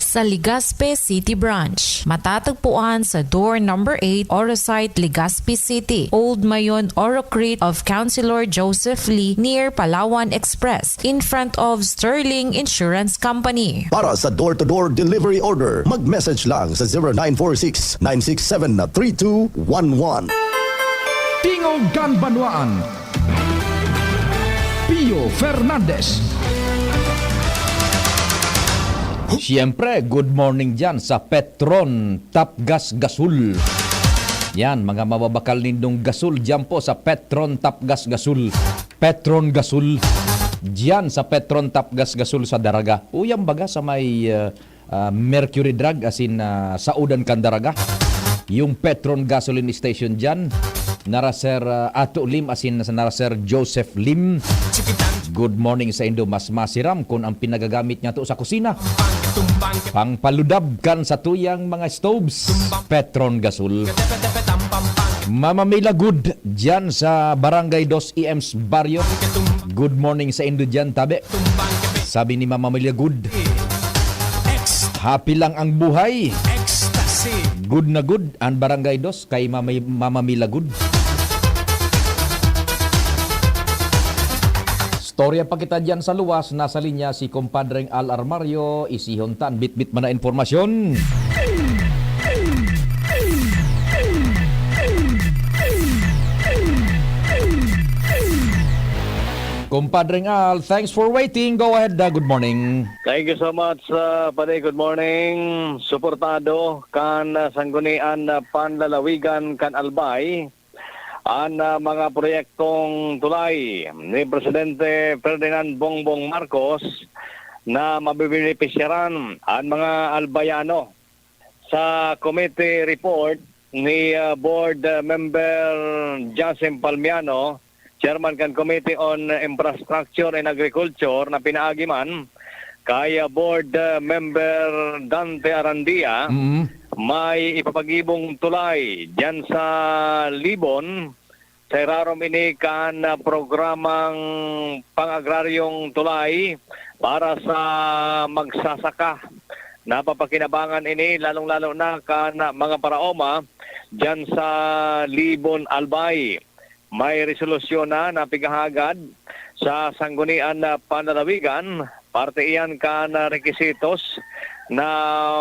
Sa Legazpi City Branch, matatagpuan sa door number eight, Orosite, Legazpi City, Old Mayon, Orocrit of Councilor Joseph Lee, near Palawan Express, in front of Sterling Insurance Company. Para sa door-to-door delivery order, mag-message lang sa zero nine four six, nine six seven, three two one one. Tingog kan Banwaan, Pio Fernandez. Siyempre, good morning dyan sa Petron Tapgas Gasol. Yan, mga mababakal nindong gasol dyan po sa Petron Tapgas Gasol. Petron Gasol. Diyan sa Petron Tapgas Gasol sa Daraga. Uyang baga sa may, ah, ah, Mercury Drug, asin, ah, sa Udan kan Daraga. Yung Petron Gasoline Station diyan, nara Sir, ah, Ato Lim, asin sa nara Sir Joseph Lim. Good morning sa indo. Mas masiram kun ang pinagagamit niya to sa kusina. Pangpaludab kan sa tuyang mga stoves. Petron Gasol. Mama Mila Good, diyan sa Barangay Dos E M's Barrio. Good morning sa indo diyan, tabi. Sabi ni Mama Mila Good, happy lang ang buhay. Good na good ang Barangay Dos kay Mama, Mama Mila Good. Storya pa kita diyan sa luwas, nasa linya si Compadreng Al Armario, isihon ta an bitbit man na impormasyon. Compadreng Al, thanks for waiting. Go ahead, ah, good morning. Thank you so much, ah, pare. Good morning. Suportado kan, ah, Sanggunian na Panlalawigan kan Albay an, ah, mga proyektong tulay ni Presidente Ferdinand Bongbong Marcos na mabebenepisyaran an mga Albayano. Sa committee report ni, ah, Board, ah, Member Jasim Palmiano, Chairman kan Committee on Infrastructure and Agriculture, na pinaagi man kay, ah, Board, ah, Member Dante Arandia, Mm. may ipapagibong tulay diyan sa Libon, sa irarom ini kan, ah, programang pang-agraryong tulay para sa magsasaka. Napapakinabangan ini, lalong-lalo na kan mga paraoma diyan sa Libon, Albay. May resolusyon na na pighahagad sa Sanggunian na Panlalawigan. Parte iyan kan requisitos na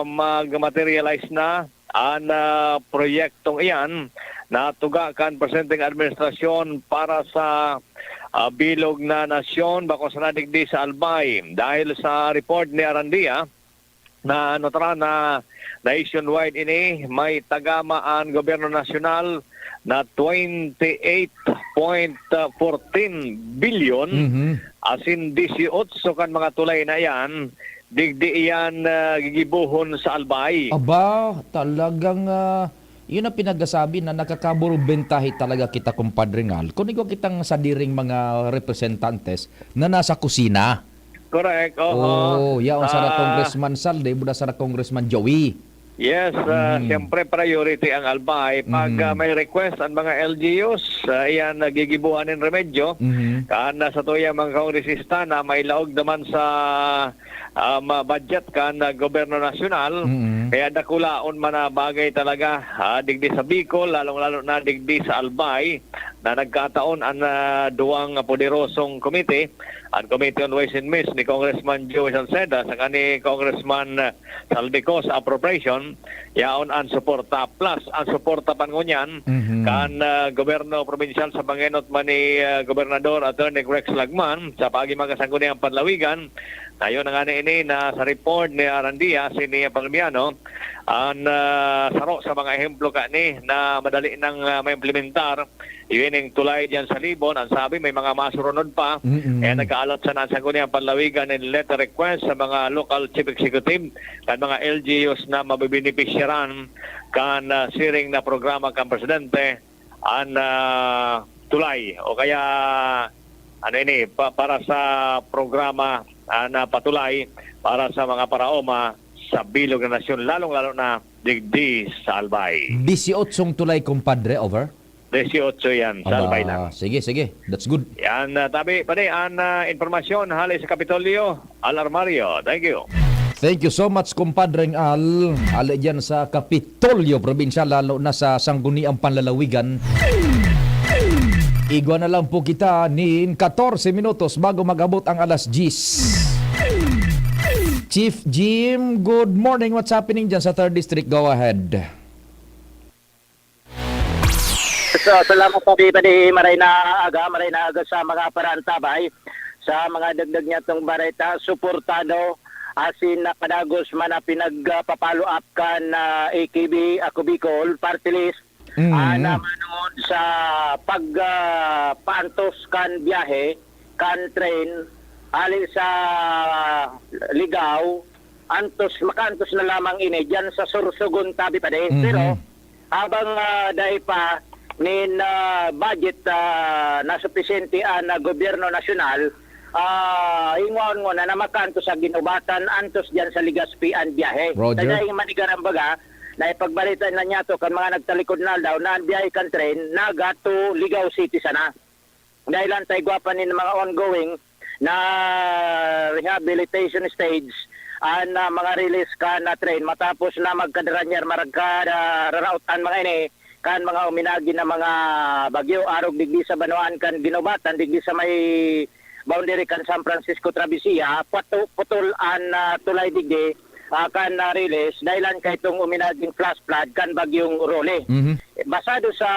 mag-materialize na an, ah, proyektong iyan na tuga kan presenteng administrasyon para sa, ah, bilog na nasyon, bako sana digdi sa Albay. Dahil sa report ni Arandia, na ano tara, na nationwide ini, may tagama an gobyerno nasyonal na twenty-eight point fourteen bilyon, Mhm. asin dieciocho kan mga tulay na iyan, digdi iyan, ah, gigibohon sa Albay. Aba, talagang, ah, yun ang pinagsasabi na nakakaburbentahe talaga kita, Compadre Ngal, kung igwa kitang sadiring mga representantes na nasa kusina. Correct, oho. Oh, yaon sana Congressman Saldi, buda sana Congressman Joey. Yes, ah, Mhm. siyempre priority ang Albay. Pag, Mhm. ah, may request ang mga L G Us, ah, iyan nagigibuan nin remedyo. Mhm. Kan, ah, sa tuyang mga kongresista na may laog naman sa, um, ah, budget kan, ah, gobyerno nasyonal, Mhm. kaya dakulaon man na bagay talaga, ah, digdi sa Bicol, lalong-lalo na digdi sa Albay, na nagkataon ang, ah, duwang poderosong komite, ang Committee on Ways and Means ni Congressman Joey Salceda saka ni Congressman, ah, Saldi Co sa appropriation, yaon ang suporta. Plus, ang suporta pa ngunyan Mhm. kan, ah, gobyerno probinsyal sa pangenot man ni, ah, Gobernador Attorney Rex Lagman sa paagi mga sangguniang panlawigan. Ayon na nga ini na sa report ni Arandia, si Nia Palmiano, ang, ah, saro sa mga ehemplo kani na madali nang, ah, maimplementar. Ining tulay diyan sa Libon, ang sabi, may mga masurunod pa. Mm-mm. Kaya nag-aalat sana ang Sangguniang Panlawigan nin letter request sa mga local chief executive kan mga L G Us na mabibenepisyaran kan, ah, siring na programa kan presidente, an, ah, tulay o kaya, ano ini, pa-, para sa programa, ah, na patulay para sa mga paraoma sa bilog na nasyon, lalong-lalo na digdi sa Albay. Dieciochong tulay, kumpadre, over? Dieciocho yan, sa Aba, Albay lang. Sige, sige. That's good. Yan, ah, tabi, pare, an, ah, impormasyon hali sa Kapitolyo, Al Armario. Thank you. Thank you so much, kumpadreng Al. Hali dyan sa Kapitolyo, probinsya, lalo na sa Sangguniang Panlalawigan. Igwa na lang po kita nin katorse minutos bago mag-abot ang alas diyes. Chief Jim, good morning. What's happening dyan sa third District? Go ahead. So, salamat, Padi, Padi. Maray na aga, maray na aga sa mga parantabay. Sa mga dagdag niya tong bareta, suportado asin napadagos man na pinagpa-follow up kan, ah, A K B, Ako Bicol, Party List, Mm. ah, na manungod sa pag, ah, paantos kan biyahe, kan train, hali sa Ligao, antos, makaantos na lamang ini diyan sa Sorsogon, tabi pa din. Mhm. Pero habang, ah, dai pa nin, ah, budget, ah, na supisyente an, ah, gobyerno nasyonal, ah, hingwaon ngona na makaantos sa Guinobatan, antos diyan sa Legazpi an biyahe. Roger. Sa daing manigaran baga, naipagbalita na niyato kan mga nagtalikod na aldaw na an biyahe kan tren naga to Ligao City sana. Dahilan ta igwa pa nin mga ongoing na rehabilitation stage an, ah, mga release kan, ah, train matapos na magkadaranyar, maragkararaot an mga ini kan mga uminagi na mga bagyo arog digdi sa banwaan kan Guinobatan, digdi sa may boundary kan San Francisco Travesía, patu-, putol an, ah, tulay digdi, ah, kan, ah, release dahilan kaitong uminaging flash flood kan Bagyong Rolly. Mhm. Basado sa,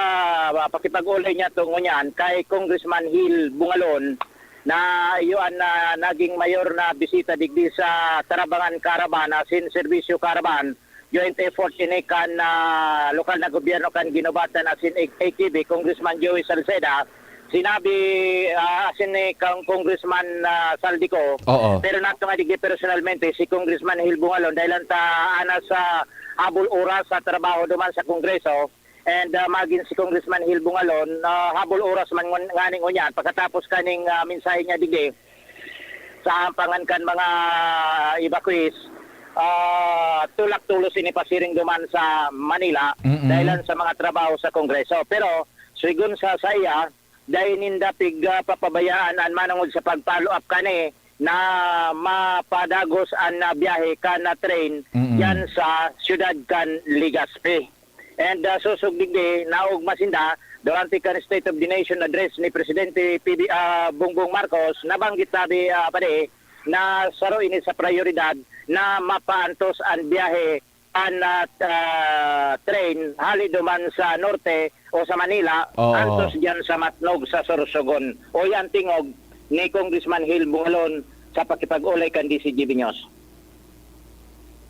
ah, pakipag-ulay niya to ngunyan kay Congressman Hil Bungalon, na iyo an, ah, naging mayor na bisita digdi sa Tarabangan Caravan, asin Serbisyo Caravan, joint effort ini kan, ah, lokal na gobyerno kan Guinobatan asin A K B, Congressman Joey Salceda. Sinabi, ah, asin ni Kang Congressman, ah, Saldi Co, Oo. pero nato nga digdi personalmente si Congressman Hil Bungalon, dahilan ta ana sa habol oras sa trabaho duman sa Kongreso. And, ah, magin si Congressman Hil Bungalon, ah, habol oras man ngun-, nganing ngunyan, pagkatapos kaning, ah, mensahe niya digdi sa ampangan kan mga evacuees, ah, tulak tolos ini pasiring duman sa Manila, Mm-mm. dahilan sa mga trabaho sa Kongreso. Pero, sigon sa, sa iya, dai ninda pig, ah, papabayaan an manungod sa pag-follow up kani na mapadagos an, ah, biyahe kan, ah, train Mm-mm. diyan sa siyudad kan Legazpi. And, ah, sosog digdi, naogma sinda, durante kan State of the Nation Address ni Presidente P B, ah, Bongbong Marcos, nabanggit sabi, ah, padi, na saro ini sa prayoridad na mapaantos an biyahe an, ah, ah, train hali duman sa norte o sa Manila, Oo. antos diyan sa Matnog, sa Sorsogon. O yan tingog ni Congressman Hil Bungalon sa pakipag-ulay kan D C G B News.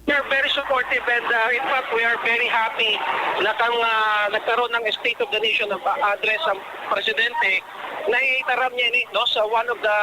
We are very supportive and, uh, in fact, we are very happy na kang, uh, nagkaroon ng State of the Nation of, uh, Address ang Presidente na itaram niya ini, no, sa one of the,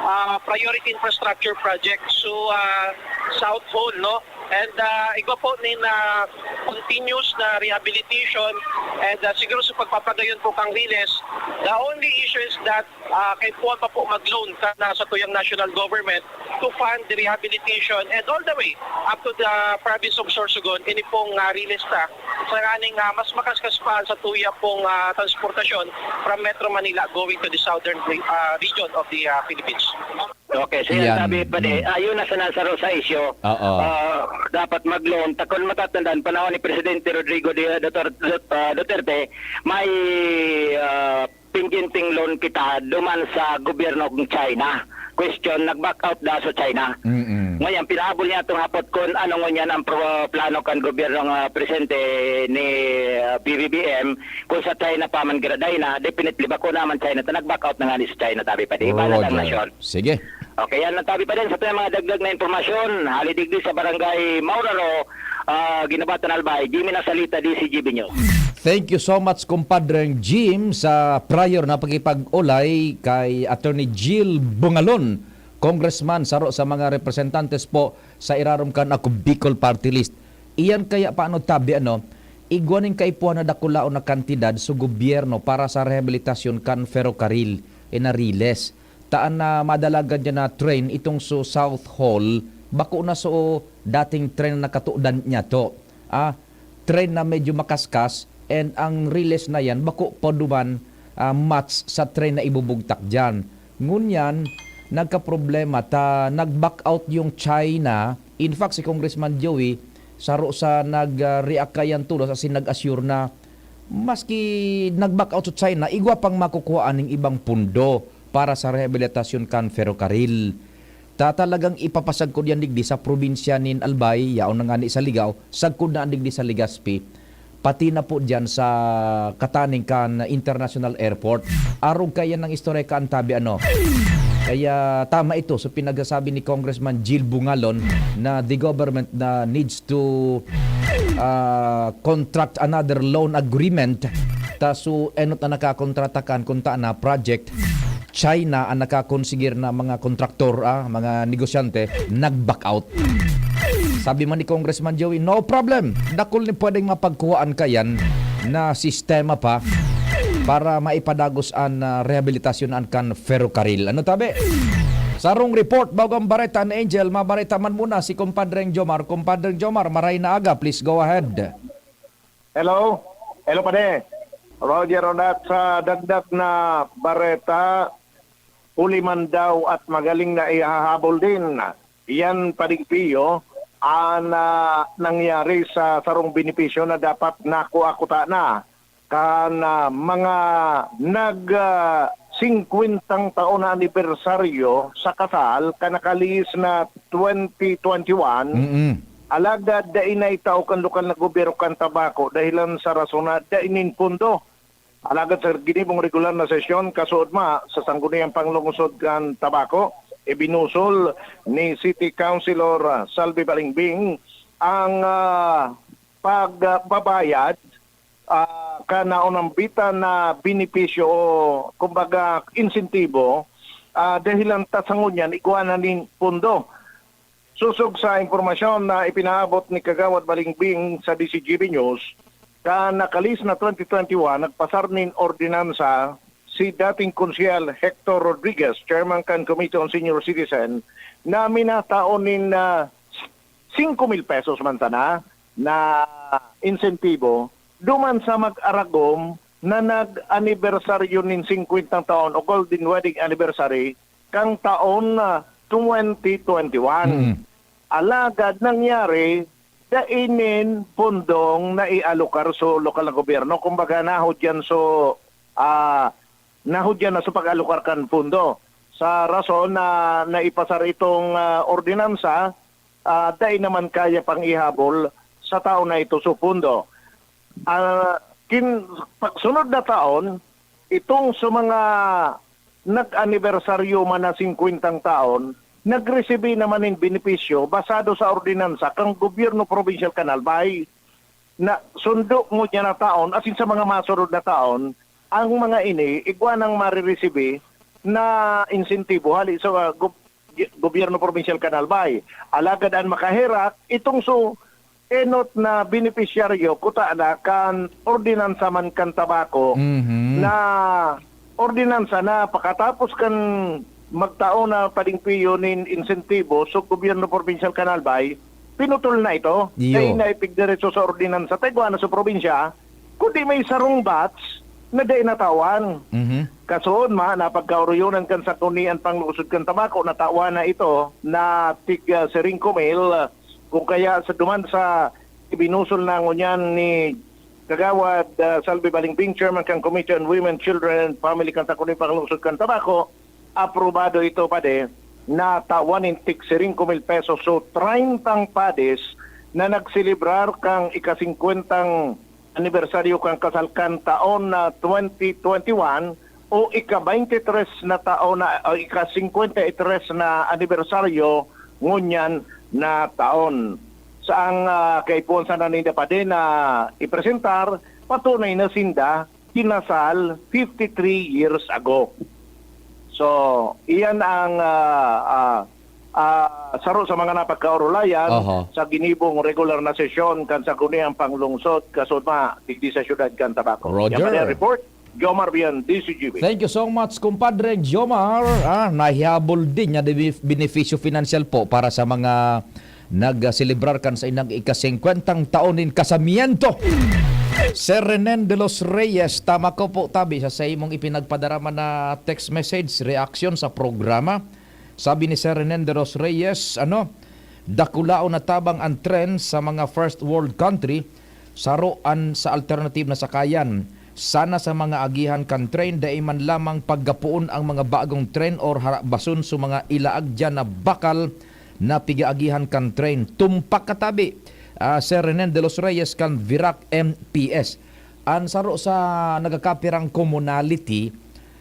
uh, priority infrastructure projects. So, uh, South Hall, no? And, uh, igwa po nin, uh, continuous na rehabilitation and, uh, siguro sa pagpapagayon po kang riles. The only issue is that, uh, kaipuhan pa po mag-loan kan, uh, sa tuyang national government to fund the rehabilitation and all the way up to the province of Sorsogon, ini pong, ah, riles ta sa nganing, ah, mas makaskas pa sa tuya pong, ah, transportasyon from Metro Manila going to the southern, ah, region of the, ah, Philippines. Okay, siya Yan. sabi pa di, Mm. ayun na sa nasaro sa isyo, Oo. ah, dapat mag-loan. Ta-, kung matatandaan, panahon ni Presidente Rodrigo de, Duter-, Dut-, ah, Duterte, may, ah, pingginteng loan kita duman sa gobyerno ng China. Question, nag-back out daw sa China. Mm-mm. Ngayon, pinahabol niya itong hapot kung ano ngunyan ang pro-, plano kan gobyerno nga presente ni, ah, B B B M. Kung sa China pa man giraday na, definitely, bako naman China. Ta nag-back out na nga ni sa China, tabi pa di. Iba na ang Roger. nasyon. Sige. Okay, yan lang tabi pa din sa ating mga dagdag na impormasyon. Hali digdi sa Barangay Mauraro, ah, Guinobatan, Albay. Jimmy Nasalita, D C G B News. Thank you so much, Compadre Jim, sa prior na pakipag-olay kay Attorney Jill Bungalon, Congressman, saro sa mga representantes po sa irarom kan Ako Bicol Party List. Iyan kaya paano tabi, ano, igwa ning kaipuhan na dakulaon na kantidad sa gobyerno para sa rehabilitasyon kan ferrocarril, in a riles. Ta an, ah, madalagan niya na train itong so South Hall, bako na so dating train na nakatudan niya to. Ah, train na medyo makaskas, and ang riles na yan, bako pa duman, ah, match sa train na ibubugtak dyan. Ngunyan, nagkaproblema ta nag-back out yung China. In fact, si Congressman Joey, saro sa nag, ah, react kayan tulos, as in, nag-assure na maski nag-back out sa China, igwa pang makukuhaan ning ibang pundo para sa rehabilitasyon kan ferrocarril. Ta talagang ipapasagkod yan digdi sa probinsya nin Albay, yaon na ngani sa Ligao, sagkod na digdi sa Legazpi, pati na po diyan sa kataning kan International Airport. Arog kaya ng istorya ka, Antabi, ano? Kaya tama ito sa pinagsasabi ni Congressman Jill Bungalon na the government na needs to, ah, contract another loan agreement. Ta so enot na nakakontrata kan kunta na project, China ang nakakonsigir na mga kontraktor, ah, mga negosyante, nag-back out. Sabi man ni Congressman Joey, "No problem. Dakul ni pwedeng mapagkuhaan kayan na sistema pa para maipadagos an, ah, rehabilitasyon an kan ferrocarril." Ano tabi? Sarong report, bago ang bareta ni Angel, mabareta man muna si Compadreng Jomar. Compadreng Jomar, maray na aga, please go ahead. Hello? Hello, pare. Roger Ronat, sa dagdag na bareta, huli man daw at magaling na ihahabol din. Yan, Pading Pio, ang, ah, nangyari sa sarong benepisyo na dapat nakuha kuta na kan, ah, mga nag, ah, singkwentang taon na anibersaryo sa kasal kan nakalihis na twenty twenty-one. Mm-mm. Alagad dai na itao kan lokal na gobyerno kan Tabaco dahilan sa rason na dai nin pondo. Alagad sa ginibong regular na sesyon, kasuodma sa Sangguniang Panglungsod kan Tabaco, ibinusol ni City Councilor, ah, Salvi Balingbing ang, ah, pagbabayad, ah, kan naonambitan na benepisyo o, kumbaga, insentibo, ah, dahilan ta sa ngunyan igwa na nin pondo. Sosog sa impormasyon na ipinaabot ni Kagawad Balingbing sa D C G B News, kan nakalihis na twenty twenty-one, nagpasar nin ordinansa si dating Konsehal Hector Rodriguez, chairman kan Committee on Senior Citizen, na minataon nin, ah, singko mil pesos man sana na insentibo duman sa mag-aragom na nag-anibersaryo nin singkwentang taon o golden wedding anniversary kan taon na twenty twenty-one. Mm. Alagad nangyari, dai nin pundong naialokar so lokal na gobyerno. Kumbaga, nahudyan so, ah, nahudyan na so pag-alokar kan pundo. Sa rason na naipasar itong, ah, ordinansa, ah, dai naman kaya pang ihabol sa taon na ito so pundo. Ah, kin-, pagsunod na taon, itong sa mga nag-anibersaryo man na singkwentang taon, nagresibi naman nin benepisyo basado sa ordinansa kan gobyerno probinsyal kan Albay. Na sundo ngunyan na taon, asin sa mga masunod na taon, ang mga ini, igwa nang mariresibi na insentibo hali sa, ah, gob-, gobyerno probinsyal kan Albay. Alagad an makaherak, itong so enot na benepisyaryo kuta na kan ordinansa man kan tabako Mhm. na ordinansa na pakatapos kan magtao na palimpyo nin insentibo sa gobyerno probinsyal kan Albay, pinutol na ito. Iyo. Dai na ipigdiretso sa ordinansa ta igwa na sa probinsya, kundi may sarong batch na dai natawan. Mhm. Kasoon ma, napagkaoroyonan kan Sangguniang Panglungsod kan Tabaco, natawan na ito na tig, ah, singko mil, ah, kung kaya sa duman sa ibinusol na ngunyan ni Kagawad, ah, Salvi Balingbing, Chairman kan Committee on Women, Children, and Family kan Sangguniang Panglungsod kan Tabaco, aprobado ito, padi, na tawan nin tig singko mil pesos. So, treyntang padis na nagselebrar kan ika-singkwentang anibersaryo kan kasal kan taon na twenty twenty-one o ika-baynte tres na taon na, o ika-singkwenta y tres na anibersaryo ngunyan na taon. Saang, ah, kaipuhan sana ninda, padi, na ipresentar, patunay na sinda kinasal fifty-three years ago. So, iyan ang, ah, ah, ah, saro sa mga napagkaorolayan Oho. sa ginibong regular na sesyon kan Sangguniang Panglungsod, kasoon ma, digdi sa siyudad kan Tabaco. Roger. Yan pa ang report, Jomar Bian, D Z G B. Thank you so much, kumpadre Jomar. Ah, nahihabol din niya di benepisyo pinansyal po para sa mga nagselebrar kan saindang ika-singkwentang taon nin kasamiento. Sir Renen de los Reyes, tama ko po, tabi sa, sa imong ipinagpadarama na text message, reaksyon sa programa. Sabi ni Sir Renen de los Reyes, ano, dakulaon na tabang ang tren sa mga first world country, saro an sa alternative na sakayan. Sana sa mga agihan kan train, dai man lamang paggapoon ang mga bagong train or harabason sa mga ilaag diyan na bakal na pigaagihan kan train. Tumpak katabi, ah, Sir Renen de los Reyes kan Virac M P S. An saro sa nagakapirang commonality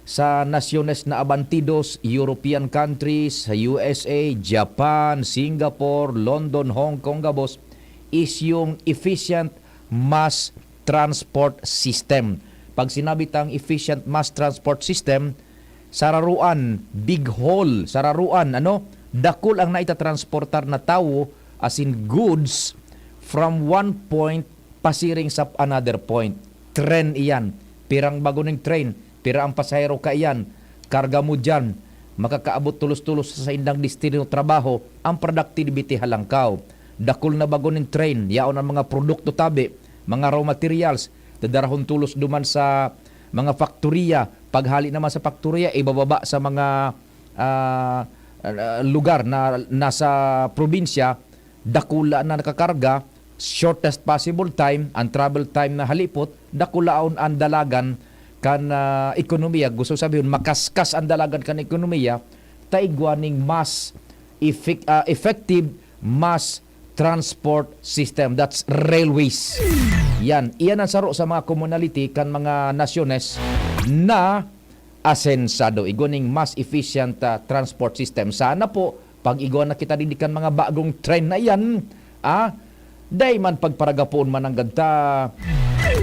sa nasyones na abantidos, European countries, sa U S A, Japan, Singapore, London, Hong Kong, gabos, is yung efficient mass transport system. Pag sinabi tang efficient mass transport system, sararuan, big haul, sararuan, ano, dakul ang naitatransportar na tawo, as in goods, from one point pasiring sa another point. Tren iyan. Pirang bago ning train, pira ang pasahero kaiyan, karga mo diyan, makakaabot tolos-tolos sa saindang destino trabaho, ang productivity halangkaw. Dakul na bago nin train, yaon ang mga produkto tabi, mga raw materials, dadarahon tolos duman sa mga faktoriya. Paghali naman sa faktoriya, ibababa sa mga, ah, ah, lugar na nasa probinsya, dakula na nakakarga, shortest possible time, ang travel time na halipot, dakulaon ang dalagan kan, ah, ekonomiya. Gusto sabihon, makaskas ang dalagan kan ekonomiya, ta igwa ning mass effect-, ah, effective mass transport system. That's railways. Yan. Iyan ang saro sa mga commonality kan mga nasyones na asensado. Igwa ning mass efficient, ah, transport system. Sana po, pag igwa na kita digdi kan mga bagong tren na iyan, ah, dai man pagparagapoon mananggad ta.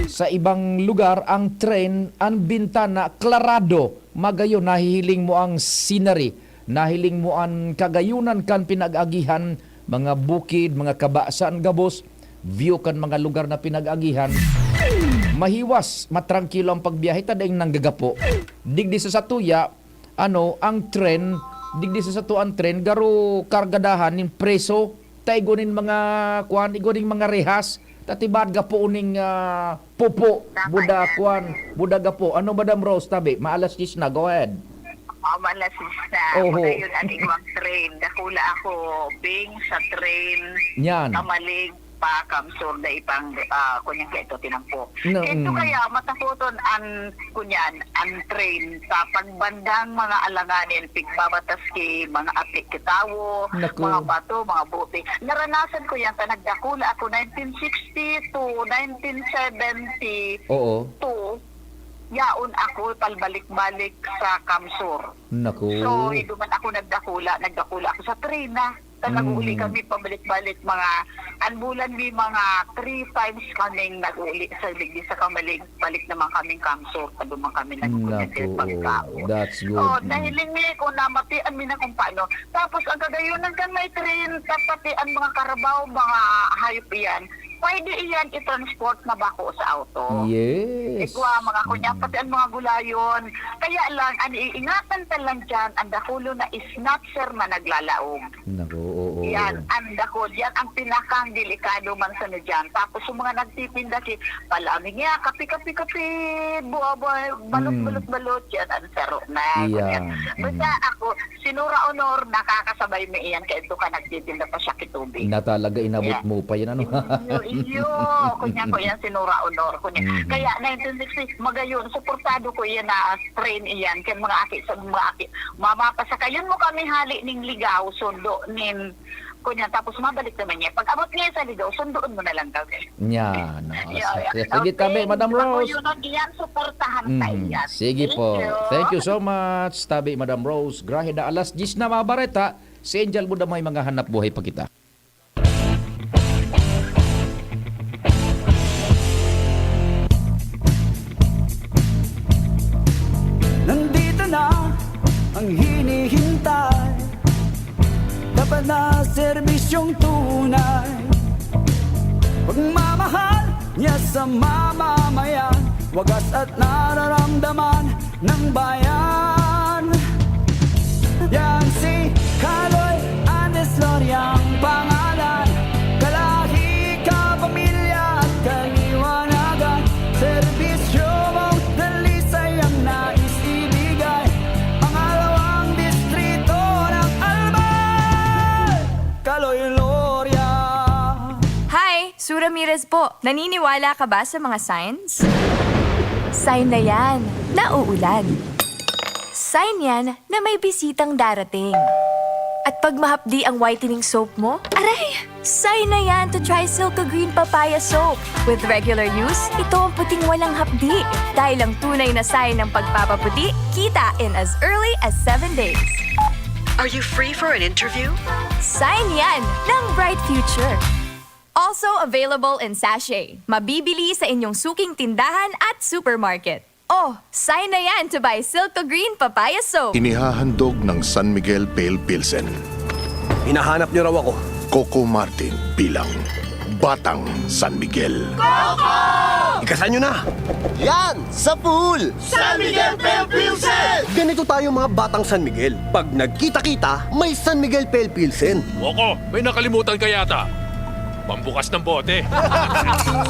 Sa ibang lugar, ang tren, ang bintana, klarado. Magayon, nahihiling mo ang scenery. Nahiling mo an kagayunan kan pinag-agihan, mga bukid, mga kabasan, gabos, view kan mga lugar na pinag-agihan. Mahiwas, matrangkilo ang pagbiyahe ta daing nanggagapo. Digdi sa satuya, ano, ang tren, digdi sa sato ang tren, garo kargadahan nin preso, ta igwa nin mga, kuan, igwa nin mga rehas, ta tibaad gapo ning, ah, pupo, Tama buda, yan. kuan, buda gapo. Ano, Madam Rose, tabi? Maalas diyes na, go ahead. Oo, maalas diyes na. Oho. Pagayon, an igwang train. Dakula ako, Bing, sa train. Yan. Kamalig pa, Kamsur, na ipang, ah, kunyang kaito, tinampo. No, Ito mm. kaya, matakoton an, kunyan, an train. Sa pagbandang mga alanganin, pigbabatas ki mga atik ki tawo, Naku. mga bato, mga bote. Naranasan ko yan, ta nagdakula ako, nineteen sixty to nineteen seventy. Oo. Two, yaon ako palbalik-balik sa Kamsur. Naku. So, iduman ako nagdakula, nagdakula ako sa Trina. Ta nag-uli Mm. kami pabalik-balik mga, an bulan may mga three times kaming nag-uli sa digdi sa Kamalig, balik naman kaming Kamsur, paduman kami nag-, Naku, pagkaon. oh, that's good. Oh, Mm. nahiling mi kung namatian mi na kung paano. Tapos ang kagayunan kan may train, tapati ang mga karabaw, mga hayop iyan. Pwede iyan i-transport na bako sa auto. Yes. Igwa, mga kunya, pati ang mga gulayon. Kaya lang, ang iingatan ta lang dyan, ang dakulo na snatcher na naglalaog. Naku, oo, Yan, oo. ang dakul. Yan ang pinakang delikado man sa dyan. Tapos yung mga nagtitinda, ki, palamig niya, kape, kape, kape, buwa, buwa, balot, Mm. balot, balot, yan ang saro na. Yan. Ganyan. Basta Mm. ako, Sinura Honor, nakakasabay mo iyan, kaya ito ka nagtitinda pa siya kitubig. Na talaga, inabot Yeah. mo pa yan, ano? Iyo, iyo. Kunya ko yan, Sinura Honor. Kunya. Mhm. Kaya, nineteen sixty, magayon, suportado ko iyan na strain iyan, kaya mga aki, sa mga aki, mama pa sa kayon mo kami hali ning ligaw, sundo nin, kunya, tapos mabalik naman niya. Pag abot niya sa ligaw, sundoon mo na lang kami. Yan, no? Yeah, yeah. Sige, Okay, tabi, Madam Rose. Bakuyonon iyan, suportahan ta Mhm. iyan. Sige Thank po. you. Thank you so much, tabi, Madam Rose Graheda. Alas diyes na, mga bareta. Si Angel Buda, may mga hanap buhay pa kita. Nandito na ang hinihintay. Dapat na serbisyong tunay. Pagmamahal niya sa mamamayan, wagas at nararamdaman ng bayan. Yan si Kaloy Andes Loria ang pangalan. Kalahi, kapamilya at kaliwanagan. Serbisyo mong dalisay ang nais ibigay. Pangalawang distrito ng Albay, Kaloy Loria. Hi! Su Ramirez po. Naniniwala ka ba sa mga signs? Sign na yan na uulan. Sign yan na may bisitang darating. At pag mahapdi ang whitening soap mo, aray! Sign na yan to try Silka Green Papaya Soap. With regular use, ito ang puting walang hapdi. Dahil ang tunay na sign ng pagpapaputi, kita in as early as seven days. Are you free for an interview? Sign yan ng bright future. Also available in sachet. Mabibili sa inyong suking tindahan at supermarket. Oh, sign na yan to buy Silka Green Papaya Soap. Inihahandog ng San Miguel Pale Pilsen. Hinahanap niyo raw ako. Coco Martin bilang Batang San Miguel. Ikasan niyo na! Yan! Sa pool! San Miguel Pale Pilsen! Ganito tayo, mga Batang San Miguel. Pag nagkita-kita, may San Miguel Pale Pilsen. Coco, may nakalimutan ka yata. Pambukas ng bote.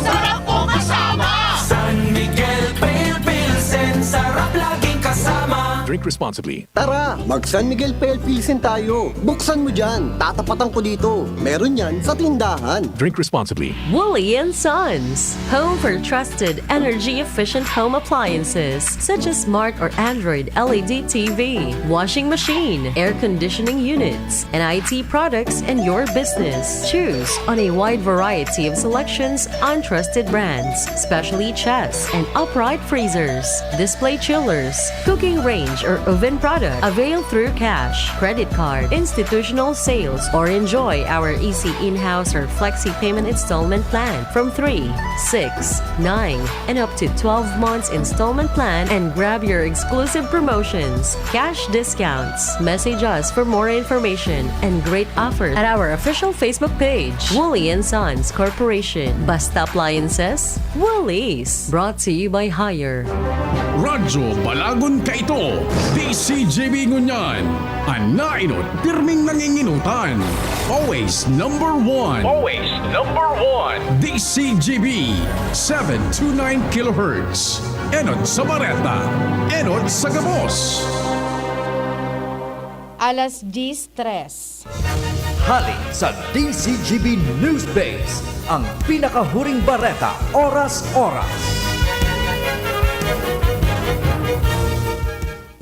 Sarap ko kasama! San Miguel Pale Pilsen, sarap laging kasama. Drink responsibly. Tara, mag San Miguel Pale Pilsen tayo. Buksan mo dyan. Tatapatan ko dito. Meron yan sa tindahan. Drink responsibly. Woolly and Sons, home for trusted energy-efficient home appliances such as smart or Android L E D T V, washing machine, air conditioning units, and I T products in your business. Choose on a wide variety of selections on trusted brands, specially chests and upright freezers, display chillers, cooking range or oven product. Avail through cash, credit card, institutional sales, or enjoy our easy in-house or flexi payment installment plan from three, six, nine, and up to twelve months installment plan and grab your exclusive promotions, cash discounts. Message us for more information and great offer at our official Facebook page, Woolly and Sons Corporation. Basta appliances, Woolies. Brought to you by Hire. Radyo Balagon kaito, D C G B ngunyan. An nainot, pirming nanginginutan. Always number one. Always number one. D C G B, seven two nine kilohertz. Enot sa bareta, enot sa gabos. Alas diyes tres. Hale sa D C G B News Base, ang pinakahuring bareta, oras-oras.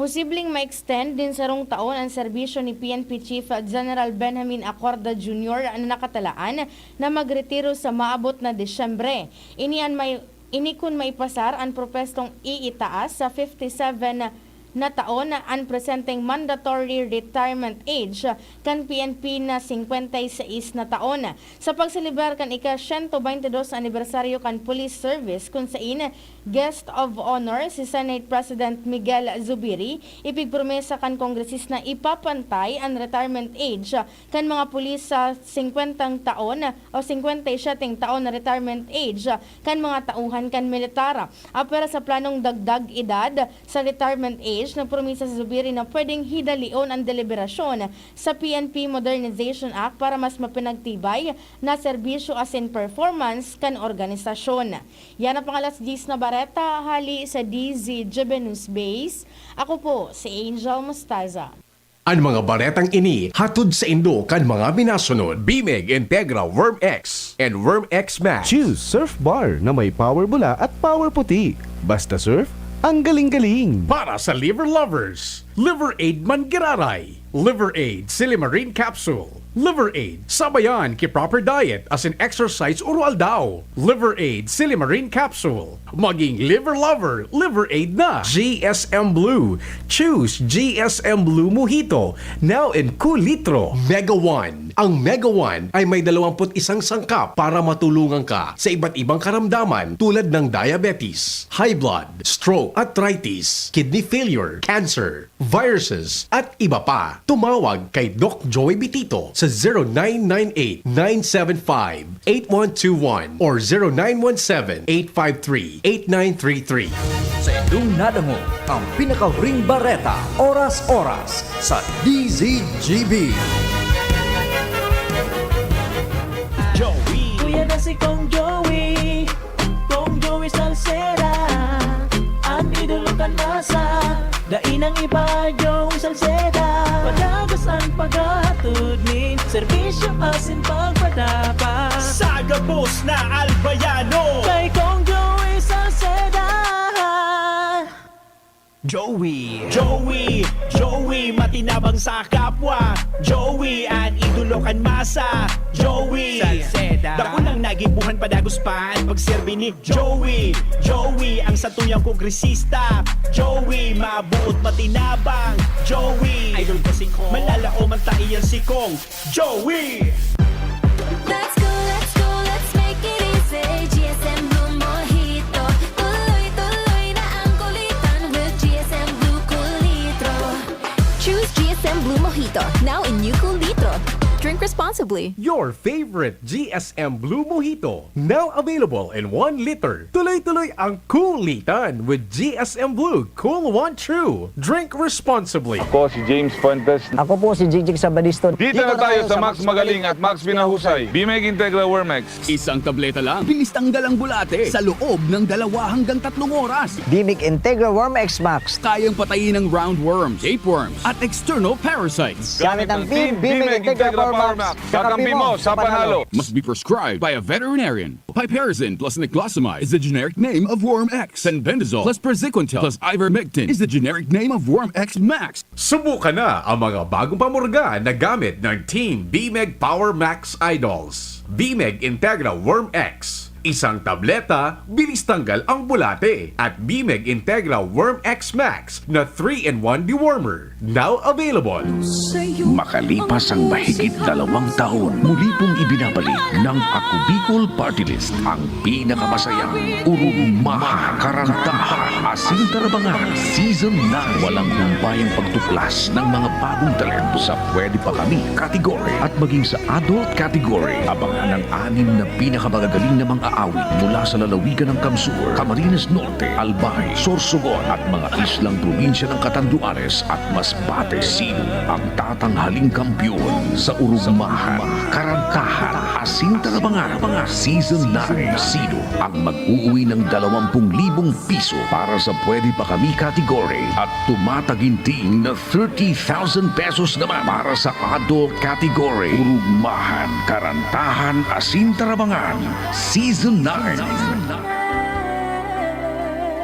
Posibleng ma-extend nin sarong taon an serbisyo ni P N P Chief General Benjamin Acorda Junior na nakatalaan na magretiro sa maabot na Disyembre. Ini an may, ini kun maipasar an propwestong iitaas sa fifty-seven na taon an presenteng mandatory retirement age kan P N P na singkwenta y seis na taon. Sa pagselebrar kan ika-siyento baynte dos anibersaryo kan police service, kun sain guest of honor si Senate President Miguel Zubiri, ipigpromesa kan kongresista na ipapantay an retirement age kan mga pulis sa singkwentang taon o singkwenta y siyeteng taon na retirement age kan mga tauhan kan militar. Apwera sa planong dagdag edad sa retirement age, nagpromisa si Zubiri na pwedeng hidalion an deliberasyon sa P N P Modernization Act para mas mapinagtibay na serbisyo asin performance kan organisasyon. Yan ang pangalas diyes na bareta hali sa D Z G B News Base. Ako po si Angel Mostaza. An mga baretang ini hatod saindo kan mga minasunod: Bimig Integra Worm X and Worm X Max. Choose Surf Bar na may power bula at power puti. Basta surf, ang galing-galing. Para sa liver lovers, Liver Aid Manggiraray, Liver Aid Silimarin Capsule, Liver Aid sabayan ki proper diet asin exercise oro-aldaw. Liver Aid Silimarin Capsule. Maging liver lover, Liver Aid na. G S M Blue. Choose G S M Blue Mojito. Now in cool litro. Mega One. Ang Mega One ay may dalawampu't isang sangkap para matulungan ka sa iba't ibang karamdaman tulad ng diabetes, high blood, stroke, arthritis, kidney failure, cancer, viruses, at iba pa. Tumawag kay Doc Joey Bitito sa zero nine nine eight, nine seven five, eight one two one or zero nine one seven, eight five three, eight nine three three. Sa indong nadangog ang pinakahuring bareta, oras-oras, sa D Z G B. Joey. Kuya na si Kong Joey, Kong Joey Salceda, an idolo kan masa. Dai nang iba, Joey Salceda. Padagos an paghahatod nin serbisyo asin pagpadapat. Sa gabos na Albayano, kay Kong Joey Salceda. Joey. Joey, Joey, matinabang sa kapwa. Joey, an idolo kan masa. Joey Salceda. Dakulang nagibohan, padagos pa an pagserbi ni Joey. Joey, ang satuyang kongresista. Joey, mabuot, matinabang. Joey, idol ko si Kong. Malalaoman ta iyan si Kong. Joey! Let's go, let's go, let's make it easy. G S M Blue Mojito. Tuloy-tuloy na ang kulitan with G S M Blue Cool Litro. Choose G S M Blue Mojito, now in new Cool Litro. Drink responsibly. Your favorite G S M Blue Mojito, now available in one liter. Tuloy-tuloy ang kulitan with G S M Blue Cool One True. Drink responsibly. Ako si James Fuentes. Ako po si Jigjig Sabadisto. Dito na tayo sa Max Magaling at Max Pinahusay. Bimeg Integra Wormex. Isang tableta lang, bilis tanggal ang bulate sa loob ng dalawa hanggang tatlong oras. Bimeg Integra Worm X Max. Kayang patayin ang roundworms, tapeworms, at external parasites. Gamit ng Team Bimeg Integra Power Max. Kakampi mo sa panalo. Must be prescribed by a veterinarian. Piperazine plus niclosamide is the generic name of Worm X. Fenbendazole plus praziquantel plus ivermectin is the generic name of Worm X Max. Subukan na ang mga bagong pamurga na gamit ng Team Bimeg Power Max Idols. Bimeg Integra Worm X. Isang tableta, bilis tanggal ang bulate. At Bimeg Integra Worm X Max na three-in-one dewormer. Now available. Makalipas ang mahigit dalawang taon, muli pong ibinabalik ng Ako Bicol Party List ang pinakamasayang, urugmahan, karantahan, asin tarabangan Season nine. Walang humpay ang pagtuklas ng mga bagong talento sa Pwede Pa Kami category at maging sa adult category. Abangan ang anim na pinakamagagaling na mga awit mula sa lalawigan ng Kamsur, Camarines Norte, Albay, Sorsogon at mga islang probinsya ng Catanduanes at Masbate. Sino ang tatanghaling kampiyon sa urugmahan, karantahan, asin tarabangan Season nine? Sino ang mag-uuwi ng dalawampung libong piso para sa Pwede Pa Kami category at tumataginting na thirty thousand pesos naman para sa adult category? Urugmahan, karantahan, asin tarabangan Season nine.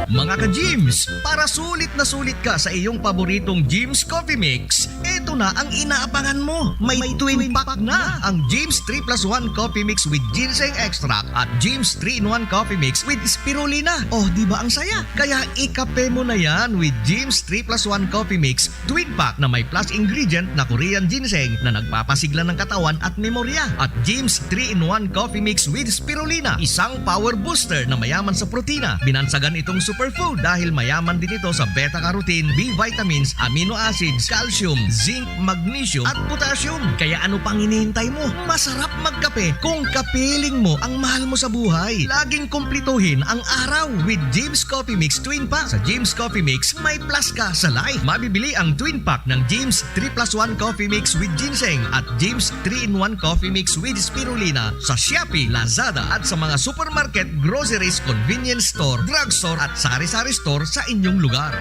Mga ka-Jims, para sulit na sulit ka sa iyong paboritong Jims Coffee Mix, e Ito na ang inaabangan mo. May twin pack na ang James three plus one Coffee Mix with Ginseng Extract at James three-in-one Coffee Mix with Spirulina. Oh, di ba ang saya? Kaya ikape mo na yan with James three plus one Coffee Mix Twin Pack na may plus ingredient na Korean Ginseng na nagpapasigla ng katawan at memorya. At James three-in-one Coffee Mix with Spirulina, isang power booster na mayaman sa protina. Binansagan itong superfood dahil mayaman din ito sa beta-carotene, B vitamins, amino acids, calcium, zinc, magnesium, at potassium. Kaya ano pang hinihintay mo? Masarap magkape kung kapiling mo ang mahal mo sa buhay. Laging kumplituhin ang araw with James Coffee Mix Twin Pack. Sa James Coffee Mix, may plus ka sa life. Mabibili ang Twin Pack ng James three plus one Coffee Mix with Ginseng at James three-in-one Coffee Mix with Spirulina sa Shopee, Lazada at sa mga supermarket, groceries, convenience store, drugstore at sari-sari store sa inyong lugar.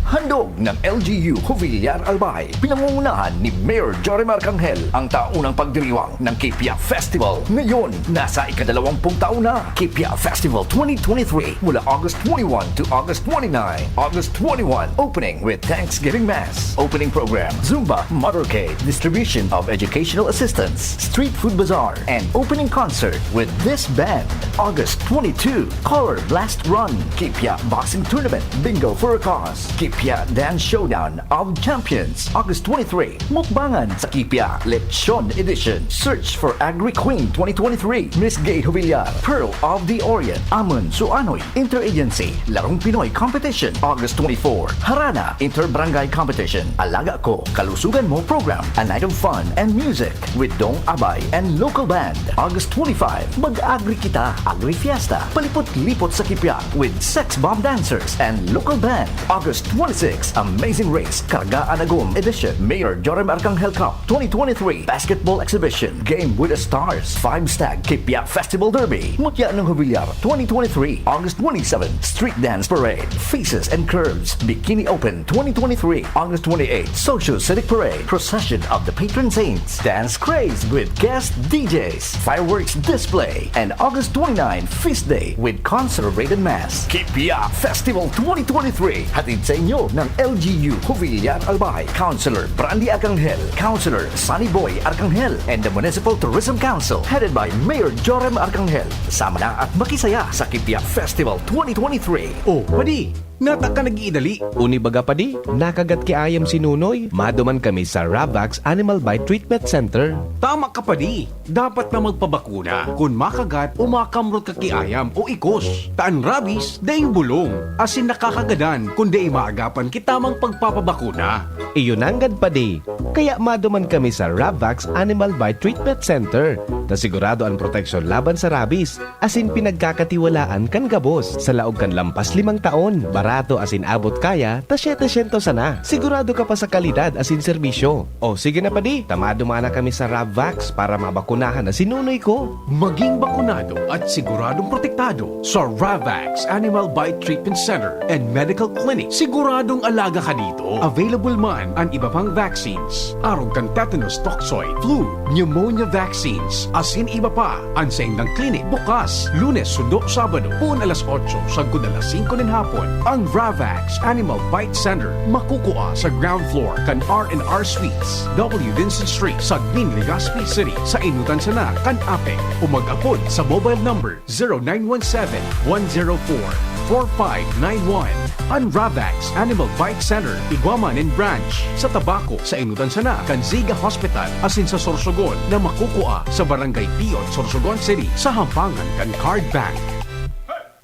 Handog ng L G U Jovillar Albay, pinangungunahan ni Mayor Jorim Arcangel ang taunang pagdiriwang ng Kipia Festival. Ngayon, nasa ikadalawampung taon na. Kipia Festival twenty twenty-three, mula August twenty-one to August twenty-nine. August twenty-one, opening with Thanksgiving Mass, opening program, Zumba, motorcade, distribution of educational assistance, street food bazaar, and opening concert with this band. August twenty-two, Color Blast Run, Kipia Boxing Tournament, Bingo for a Cause, Kipia Dance Showdown of Champions, August twenty-three, Mukbangan sa Kipia, Lechon Edition, Search for Agri Queen twenty twenty-three, Miss Gay Jovillar, Pearl of the Orient, Amon Suanoy, Interagency, Larong Pinoy Competition, August twenty-four, Harana, Inter-Barangay Competition, Alaga Ko, Kalusugan Mo Program, a night of fun and music with Dong Abay and local band. August twenty-five, Mag-Agri Kita, Agri Fiesta, Palipot-lipot sa Kipia with Sex Bomb Dancers and local band. August twenty-six, Amazing Race, Karga an Agom Edition, Mayor Jorim Arcangel Cup twenty twenty-three, Basketball Exhibition, Game with the Stars, Five Stag, Kipia Festival Derby, Mutya ng Jovillar twenty twenty-three, August twenty-seven, Street Dance Parade, Faces and Curves, Bikini Open twenty twenty-three, August twenty-eight, Social Civic Parade, Procession of the Patron Saints, Dance Craze with guest D Js, Fireworks Display, and August twenty-nine, Feast Day with Consecrated Mass. Kipia Festival twenty twenty-three, hatid sa inyo ng L G U Jovillar Albay, Councilor Brandy Arcangel, Councilor Sunny Boy Arcangel, and the Municipal Tourism Council, headed by Mayor Jorim Arcangel. Sama na at makisaya sa Kipia Festival twenty twenty-three. Oh, padi, nata ka nag-iidali. Uni baga padi, nakagat ki ayam si Nunoy. Maduman kami sa Ravax Animal Bite Treatment Center. Tama ka padi, dapat na magpabakuna kun makagat o makamrot ka ki ayam o ikos. Ta an rabies, daing bulong, asin nakakagadan kun dai maagapan ki tamang pagpapabakuna. Iyo nanggad padi, kaya maduman kami sa Ravax Animal Bite Treatment Center, ta sigurado an proteksyon laban sa rabies. Asin pinagkakatiwalaan kan gabos. Sa laog kan lampas limang taon, barato asin abot kaya ta siyete syentos sana. Sigurado ka pa sa kalidad asin serbisyo. O sige na padi, ta maduman na kami sa Ravvax para mabakunahan na si Nunoy ko. Maging bakunado at siguradong protektado sa Ravax Animal Bite Treatment Center and Medical Clinic. Siguradong alaga ka dito. Available man an iba pang vaccines, arog kan tetanus toxoid, flu, pneumonia vaccines, asin iba pa. An saindang klinik bukas Lunes sundo Sabado, poon alas otso sagkod alas singko nin hapon. Ang Ravax Animal Bite Center makukua sa ground floor kan R and R Suites, W Vincent Street, Sagmin, Legazpi City, sa Inutan sana kan APEC, o mag-apod sa mobile number zero nine one seven, one zero four, four five nine one. An Ravax Animal Bite Center, igwa man nin branch sa Tabaco, sa Inutan sana kan Ziga Hospital, asin sa Sorsogon na makukua sa Barangay Piot, Sorsogon City, sa hampangan kan Card Bank.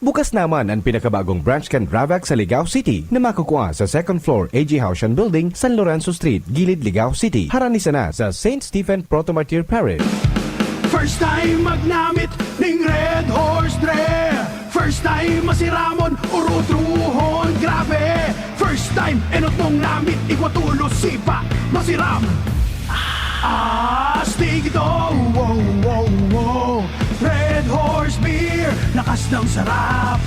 Bukas naman an pinakabagong branch kan Ravax sa Ligao City na makukua sa second floor A G Haushan Building, San Lorenzo Street, Gilid, Ligao City, harani sana sa Saint Stephen Proto-Martyr Parish. First time magnamit ning Red Horse Dre. First time masiramon, urutrohon, grabe. First time enot mong namit, igwa tolos, sipa, masiram. Astig ito, wow, wow, wow. Red Horse Beer, lakas ng sarap,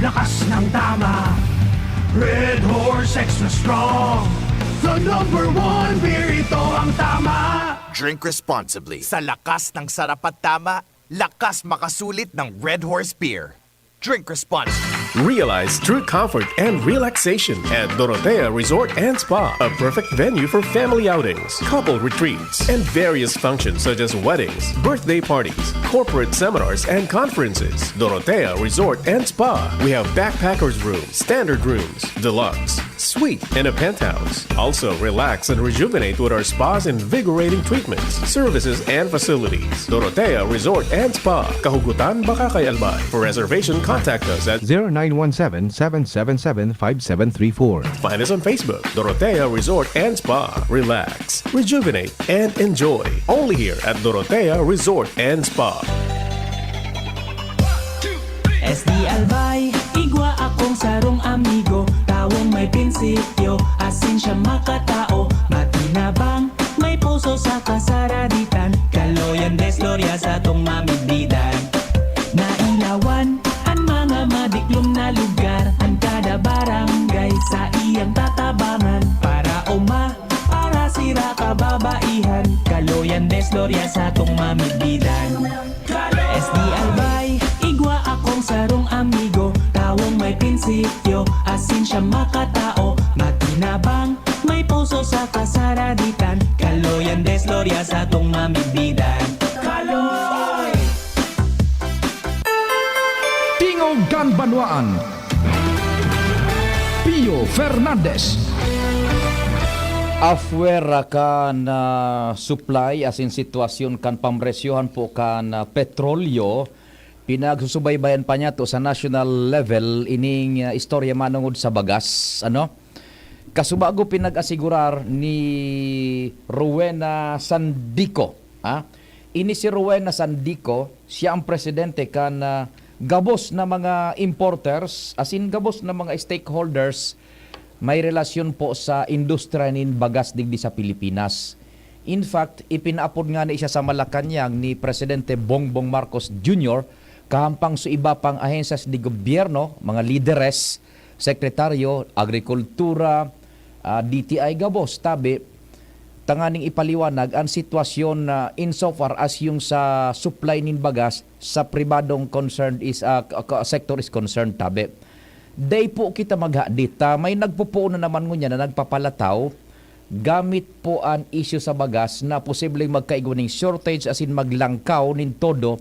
lakas ng tama. Red Horse Extra Strong, the number one beer, ito ang tama. Drink responsibly. Sa lakas ng sarap at tama, lakas makasulit ng Red Horse Beer. Drink responsibly. Realize true comfort and relaxation at Dorotea Resort and Spa, a perfect venue for family outings, couple retreats, and various functions such as weddings, birthday parties, corporate seminars, and conferences. Dorotea Resort and Spa. We have backpackers room, standard rooms, deluxe, suite, and a penthouse. Also, relax and rejuvenate with our spa's invigorating treatments, services, and facilities. Dorotea Resort and Spa, Kahugutan, Bacacay, Albay. For reservation, contact us at zero nine one seven, seven seven seven, five seven three four. Find us on Facebook, Dorotea Resort and Spa. Relax, rejuvenate, and enjoy. Only here at Dorotea Resort and Spa. S D Albay, igwa akong sarong amigo, tawong may prinsipyo, asin siya makatao, matinabang, may puso sa kasaraditan, kaloyan, desglorya sa tong mamigdidan. Nailawan an mga madiklom na lugar, an kada barangay sa iyang tatabangan, para uma, para sira kababaihan, kaloyan, desglorya sa tong mamigdidan. S D Albay, igwa akong sarong amigo, tawong may prinsipyo, asin siya makatao, matinabang, may puso sa kasaraditan, kaloyan, desglorya sa tong mamigdidan. Kaloy! Tingog kan Banwaan. Pio Fernandez. Afwera kan ah, supply asin sitwasyon kan pamresyohan po kan ah, petrolyo, pinagsusubaybayan pa niyato sa national level ining ah, istorya manongod sa bagas, ano? Kasubago pinag-asigurar ni Rowena Sandico, ha? Ini si Rowena Sandico, siya ang presidente kan ah, gabos na mga importers, asin gabos na mga stakeholders may relasyon po sa industriya nin bagas digdi sa Pilipinas. In fact, ipinaapod ngani siya sa Malacañang ni Presidente Bongbong Marcos Junior kahampang sa iba pang ahensyas de gobyerno, mga lideres, sekretaryo, agrikultura, ah, D T I gabos, tabi, tanganing ipaliwanag an sitwasyon na insofar as yung sa supply nin bagas sa pribadong concerned is, ah, k- k- sector is concerned, tabi. Dai po kita maghadit ta may nagpupuon na naman ngunyan na nagpapalataw gamit po an isyu sa bagas na posibleng magkaigwa ning shortage asin maglangkaw nin todo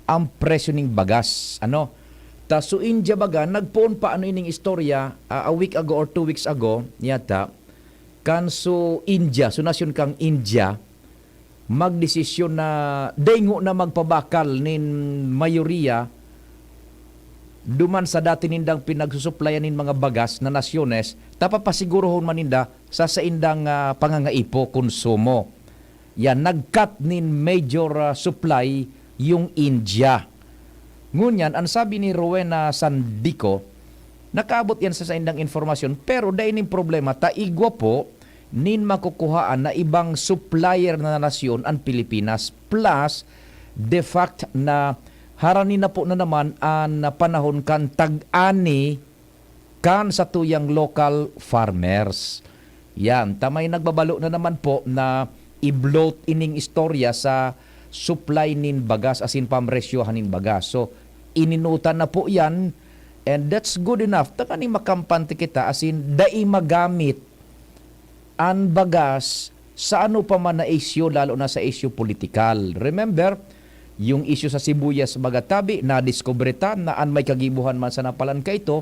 ang presyo ning bagas. Ano? Ta so India baga, nagpoon pa ano ining istorya, ah, a week ago or two weeks ago, yata, kan so India, so nasyon kang India, magdesisyon na dengo na magpabakal nin mayoriya duman sa dati nindang pinagsusuplayan nin mga bagas na nasyones, ta papasigurohon man ninda sa saindang ah, pangangaipo, konsumo. Yan, nag-cut nin major ah, supply yung India. Ngunyan, ang sabi ni Rowena Sandico, nakaabot yan sa saindang informasyon, pero dai ning problema, ta igwa po nin makukuhaan na ibang supplier na nasyon ang Pilipinas. Plus, the fact na harani na po na naman ang panahon kan tag-ani kan satuyang local farmers. Yan, ta may nagbabalo na naman po na i-bloat ining istorya sa supply nin bagas asin pamresyohan nin bagas. So, ininutan na po yan, and that's good enough. Tanganing makampante kita asin dai magamit an bagas sa ano pa man na isyu, lalo na sa isyu politikal. Remember, yung isyu sa sibuyas, baga tabi, nadiskubre ta na an may kagibohan man sa napalan kaito,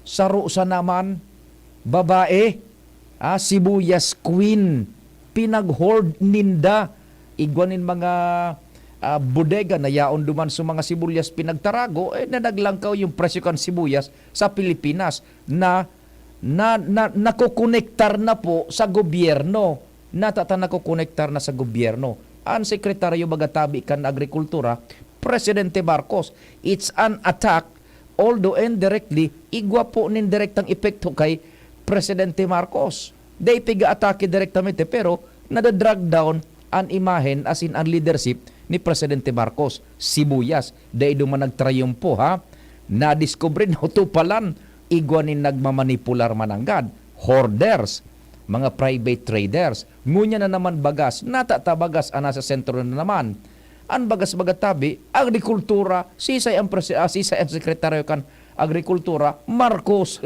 saro sa naman, babae, ah, sibuyas queen, pinag-hoard ninda, igwa nin mga ah, bodega na yaon duman sa mga sibuyas pinagtarago, eh, na naglangkaw yung presyo kan sibuyas sa Pilipinas na, na, na nakokonektar na po sa gobyerno. Natata nakokonektar na sa gobyerno. Ang sekretaryo magatabi kan agrikultura, Presidente Marcos, it's an attack, although indirectly, igwa po nin direktang epekto kay Presidente Marcos. Dai piga-atake direktamente, pero nadadrag down an imahen asin an leadership ni Presidente Marcos. Sibuyas, dai duman nagtrayumpo, ha? Nadiskubre, nautupalan, igwa nin nagmamanipular mananggad, hoarders, mga private traders. Ngunyan na naman bagas, natata bagas an nasa sentro na naman. An bagas baga tabi, agrikultura, sisay ang presi- ah, sisay ang sekretaryo kan agrikultura, Marcos.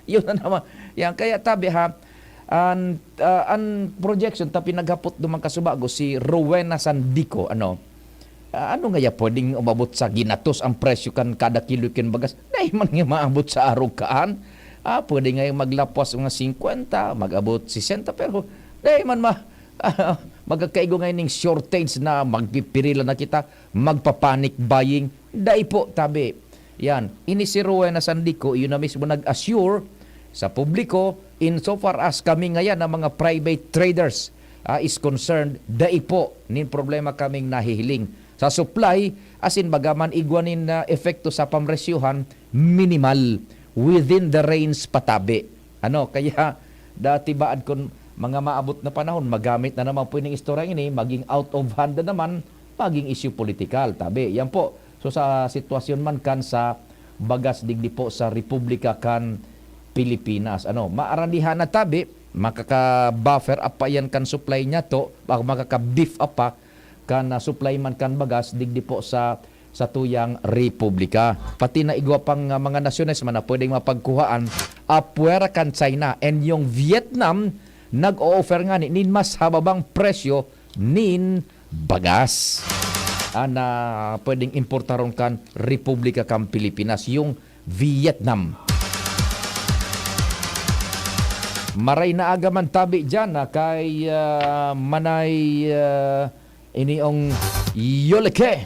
Yun na naman. Yan, kaya tabi ha, an, ah, an projection ta pinaghapot duman kasubago si Rowena Sandico, ano? Ah, ano ngaya pwedeng umabot sa ginatos ang presyo kan kada kilo kan bagas? Dai man nga maabot sa arog kaan. Ah, pwede nga maglapwas mga singkwenta, mag-abot sesenta, pero dai man ma-, magkakaigo ngayon ning shortage na magpipirila na kita, magpa-panic buying. Dai po, tabi. Yan. Ini si Rowena Sandico, iyo na mismo nag-assure sa publiko, insofar as kami ngayan na mga private traders, ah, is concerned, dai po nin problema kaming nahihiling. Sa supply, asin baga man igwa nin, ah, epekto sa pamresyuhan, minimal, within the range patabi. Ano, kaya dati baad kun mga maabot na panahon, magamit na naman po ining istorya ini, maging out of hand na naman, maging issue political, tabi. Yan po. So, sa sitwasyon man kan sa bagas digdi po sa Republika kan Pilipinas, ano, maaranihan na tabi, makaka-buffer up pa yan kan supply niya to, o makaka-beef up pa kan, ah, supply man kan bagas digdi po sa, sa tuyang republika. Pati na igwa pang, ah, mga nasyones man na pwedeng mapagkuhaan, apwera kan China, and yung Vietnam, nag-o-offer ngani nin mas hababang presyo nin bagas, ah, na pwedeng importaron kan Republika kan Pilipinas, yung Vietnam. Maray na aga man tabi dyan, ah, kay, ah, Manay, ah, Iniong Yoleke.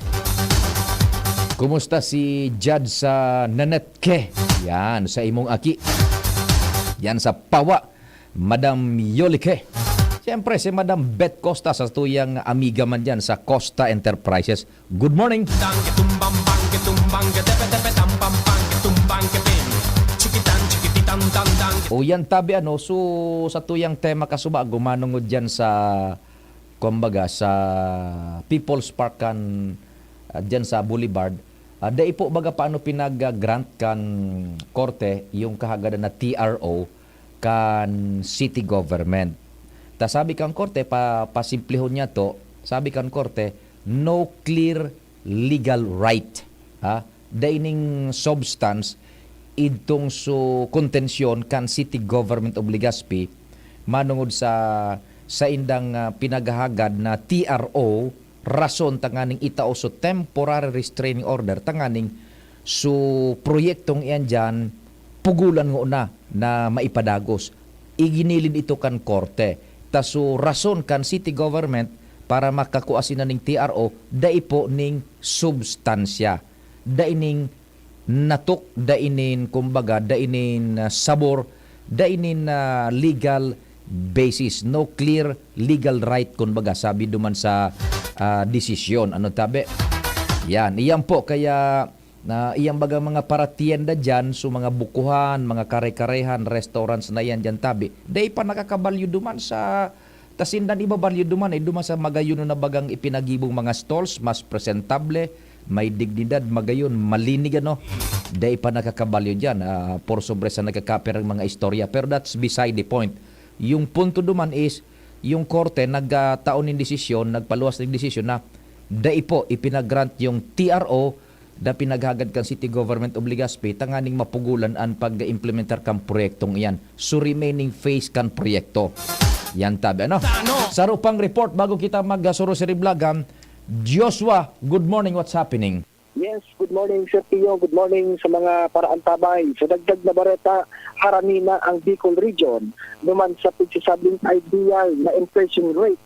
Kumusta si Jad sa Nanetke? Yan, sa imong aki. Yan sa Pawa, Madam Yoleke. Siyempre, si Madam Beth Costa sa tuyang amiga man dyan sa Costa Enterprises. Good morning. O yan, tabi, ano, so sa tuyang tema kasuba, gumanong dyan sa, kumbaga, sa People's Park kan, ah, dyan sa Boulevard, ah, dai po baga paano pinag-grant kan korte yung kahagadan na T R O kan city government. Ta sabi kan korte, pa, pasimplihon niya to, sabi kan korte, no clear legal right. Ha? Dai ning substance idtong su kontensyon kan City Government of Legazpi manungod sa saindang, ah, pinaghahagad na T R O, rason tanganing itao su temporary restraining order tanganing su proyektong iyan diyan pugulan ngona na maipadagos. Iginilid ito kan korte. Ta su rason kan city government para makakua sinda ning T R O, dai po ning substansya, dai ning natok, dai nin, kumbaga, dai nin, ah, sabor, dai nin, ah, legal basis, no clear legal right, kumbaga, sabi duman sa, ah, desisyon. Ano, tabi? Yan, iyan po, kaya na iyang baga mga paratienda diyan, so mga bukuhan, mga kare-karehan, restaurants na iyan diyan tabi, dai pa nakakabalyo duman sa, ta sinda an ibabalyo duman, eh, duman sa magayon na bagang ipinagibong mga stalls, mas presentable, may dignidad, magayon, malinig, ano. Dai pa nakakabalyo diyan, ah, por sobre sa nagkakapirang mga istorya. Pero that's beside the point. Yung punto duman is, yung korte nagtao nin desisyon, nagpaluwas nin desisyon na dai po ipinagrant yung T R O na pinaghagad kan City Government of Legazpi tanganing mapugulan an pag-implementar kan proyektong iyan. So, remaining phase kan proyekto. Yan tabi, ano? Saro pang report bago kita mag-, ah, suro si Riblagan. Joshua, good morning. What's happening? Yes, good morning, Sir Pio. Good morning sa mga paraantabay. Sa dagdag na bareta, harani na ang Bicol Region duman sa pigsasabing ideal na inflation rate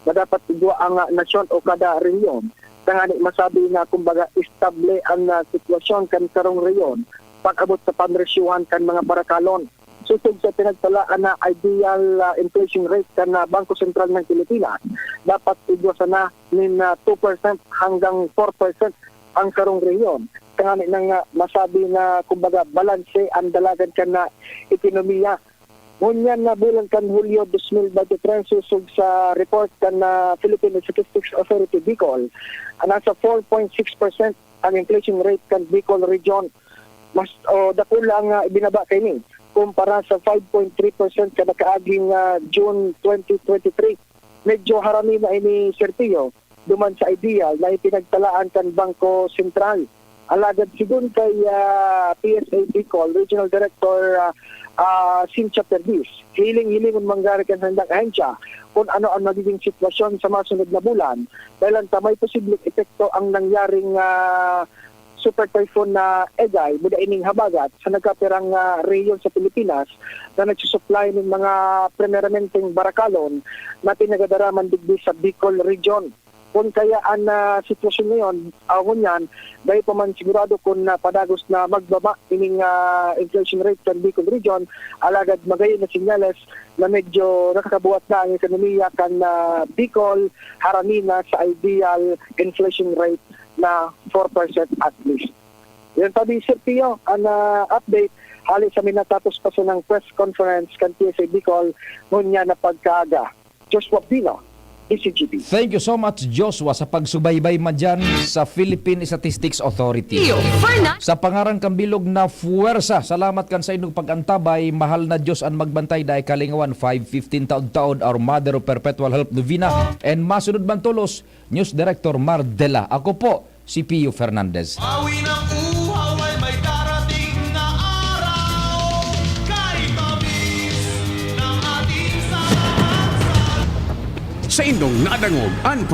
na dapat igwa ang, ah, nasyon o kada rehiyon. Tangani masabi na, kumbaga, estable ang, ah, sitwasyon kan sarong rehiyon pag-abot sa pamresyuhan kan mga parakalon. Sosog sa pinagtalaan na ideal, ah, inflation rate kan, ah, Bangko Sentral ng Pilipinas, dapat igwa sana nin, ah, two percent hanggang four percent ang sarong rehiyon. Tangani nang, ah, masabi na, kumbaga, balanse ang dalagan kan, ah, ekonomiya. Ngunyan na bulan kan Hulyo dos mil bente tres, sosog sa report kan, ah, Philippine Statistics Authority Bicol, ah, nasa four point six percent ang inflation rate kan Bicol Region. Mas, o, dakula ang, ah, ibinaba kaini kumpara sa five point three percent kan nakaaging, ah, June twenty twenty-three. Medyo harani na ini, Sir Pio, duman sa ideal na ipinagtalaan kan Bangko Sentral. Alagad sigon kay ah, P S A Bicol Regional Director ah, ah, Cynthia Perdiz, hiling-hilingon manggari kan saindang ahensya kung ano ang magiging sitwasyon sa masunod na bulan, dahil ta may posibleng epekto ang nangyaring ah, Super Typhoon na Egay, muda ining habagat sa nagkapirang ah, rehiyon sa Pilipinas na nagsusuplay nin mga primeramente barakalon na pinagadara man digdi sa Bicol Region. Kun kaya an ah, sitwasyon ngayon, ah, ngunyan, dai pa man sigurado kun ah, padagos na magbaba ining ah, inflation rate kan Bicol Region, alagad magayon na senyales na medyo nakakabuhat na ang ekonomiya kan ah, Bicol, harani na sa ideal inflation rate na four percent at least. Yan sabi, Sir Pio, ang ah, update hali sa minatapos pa sanang press conference kan P S A Bicol ngunyan na pagkaaga. Joshua Pino, D C G B. Thank you so much, Joshua, sa pagsubaybay man dyan sa Philippine Statistics Authority. Iyo, Fernan. Sa pangaran kan bilog na fuwersa, salamat kan sa inyong pag-antabay. Mahal na Diyos an magbantay, dai kalingawan, five fifteen taod-taod, Our Mother of Perpetual Help Novena, and masunod man tolos, News Director Mar Dela. Ako po, si Pio Fernandez. Awi ng uhaw ay may darating na araw. Kay tamis ng ating samahan sa Sa indong nadangog an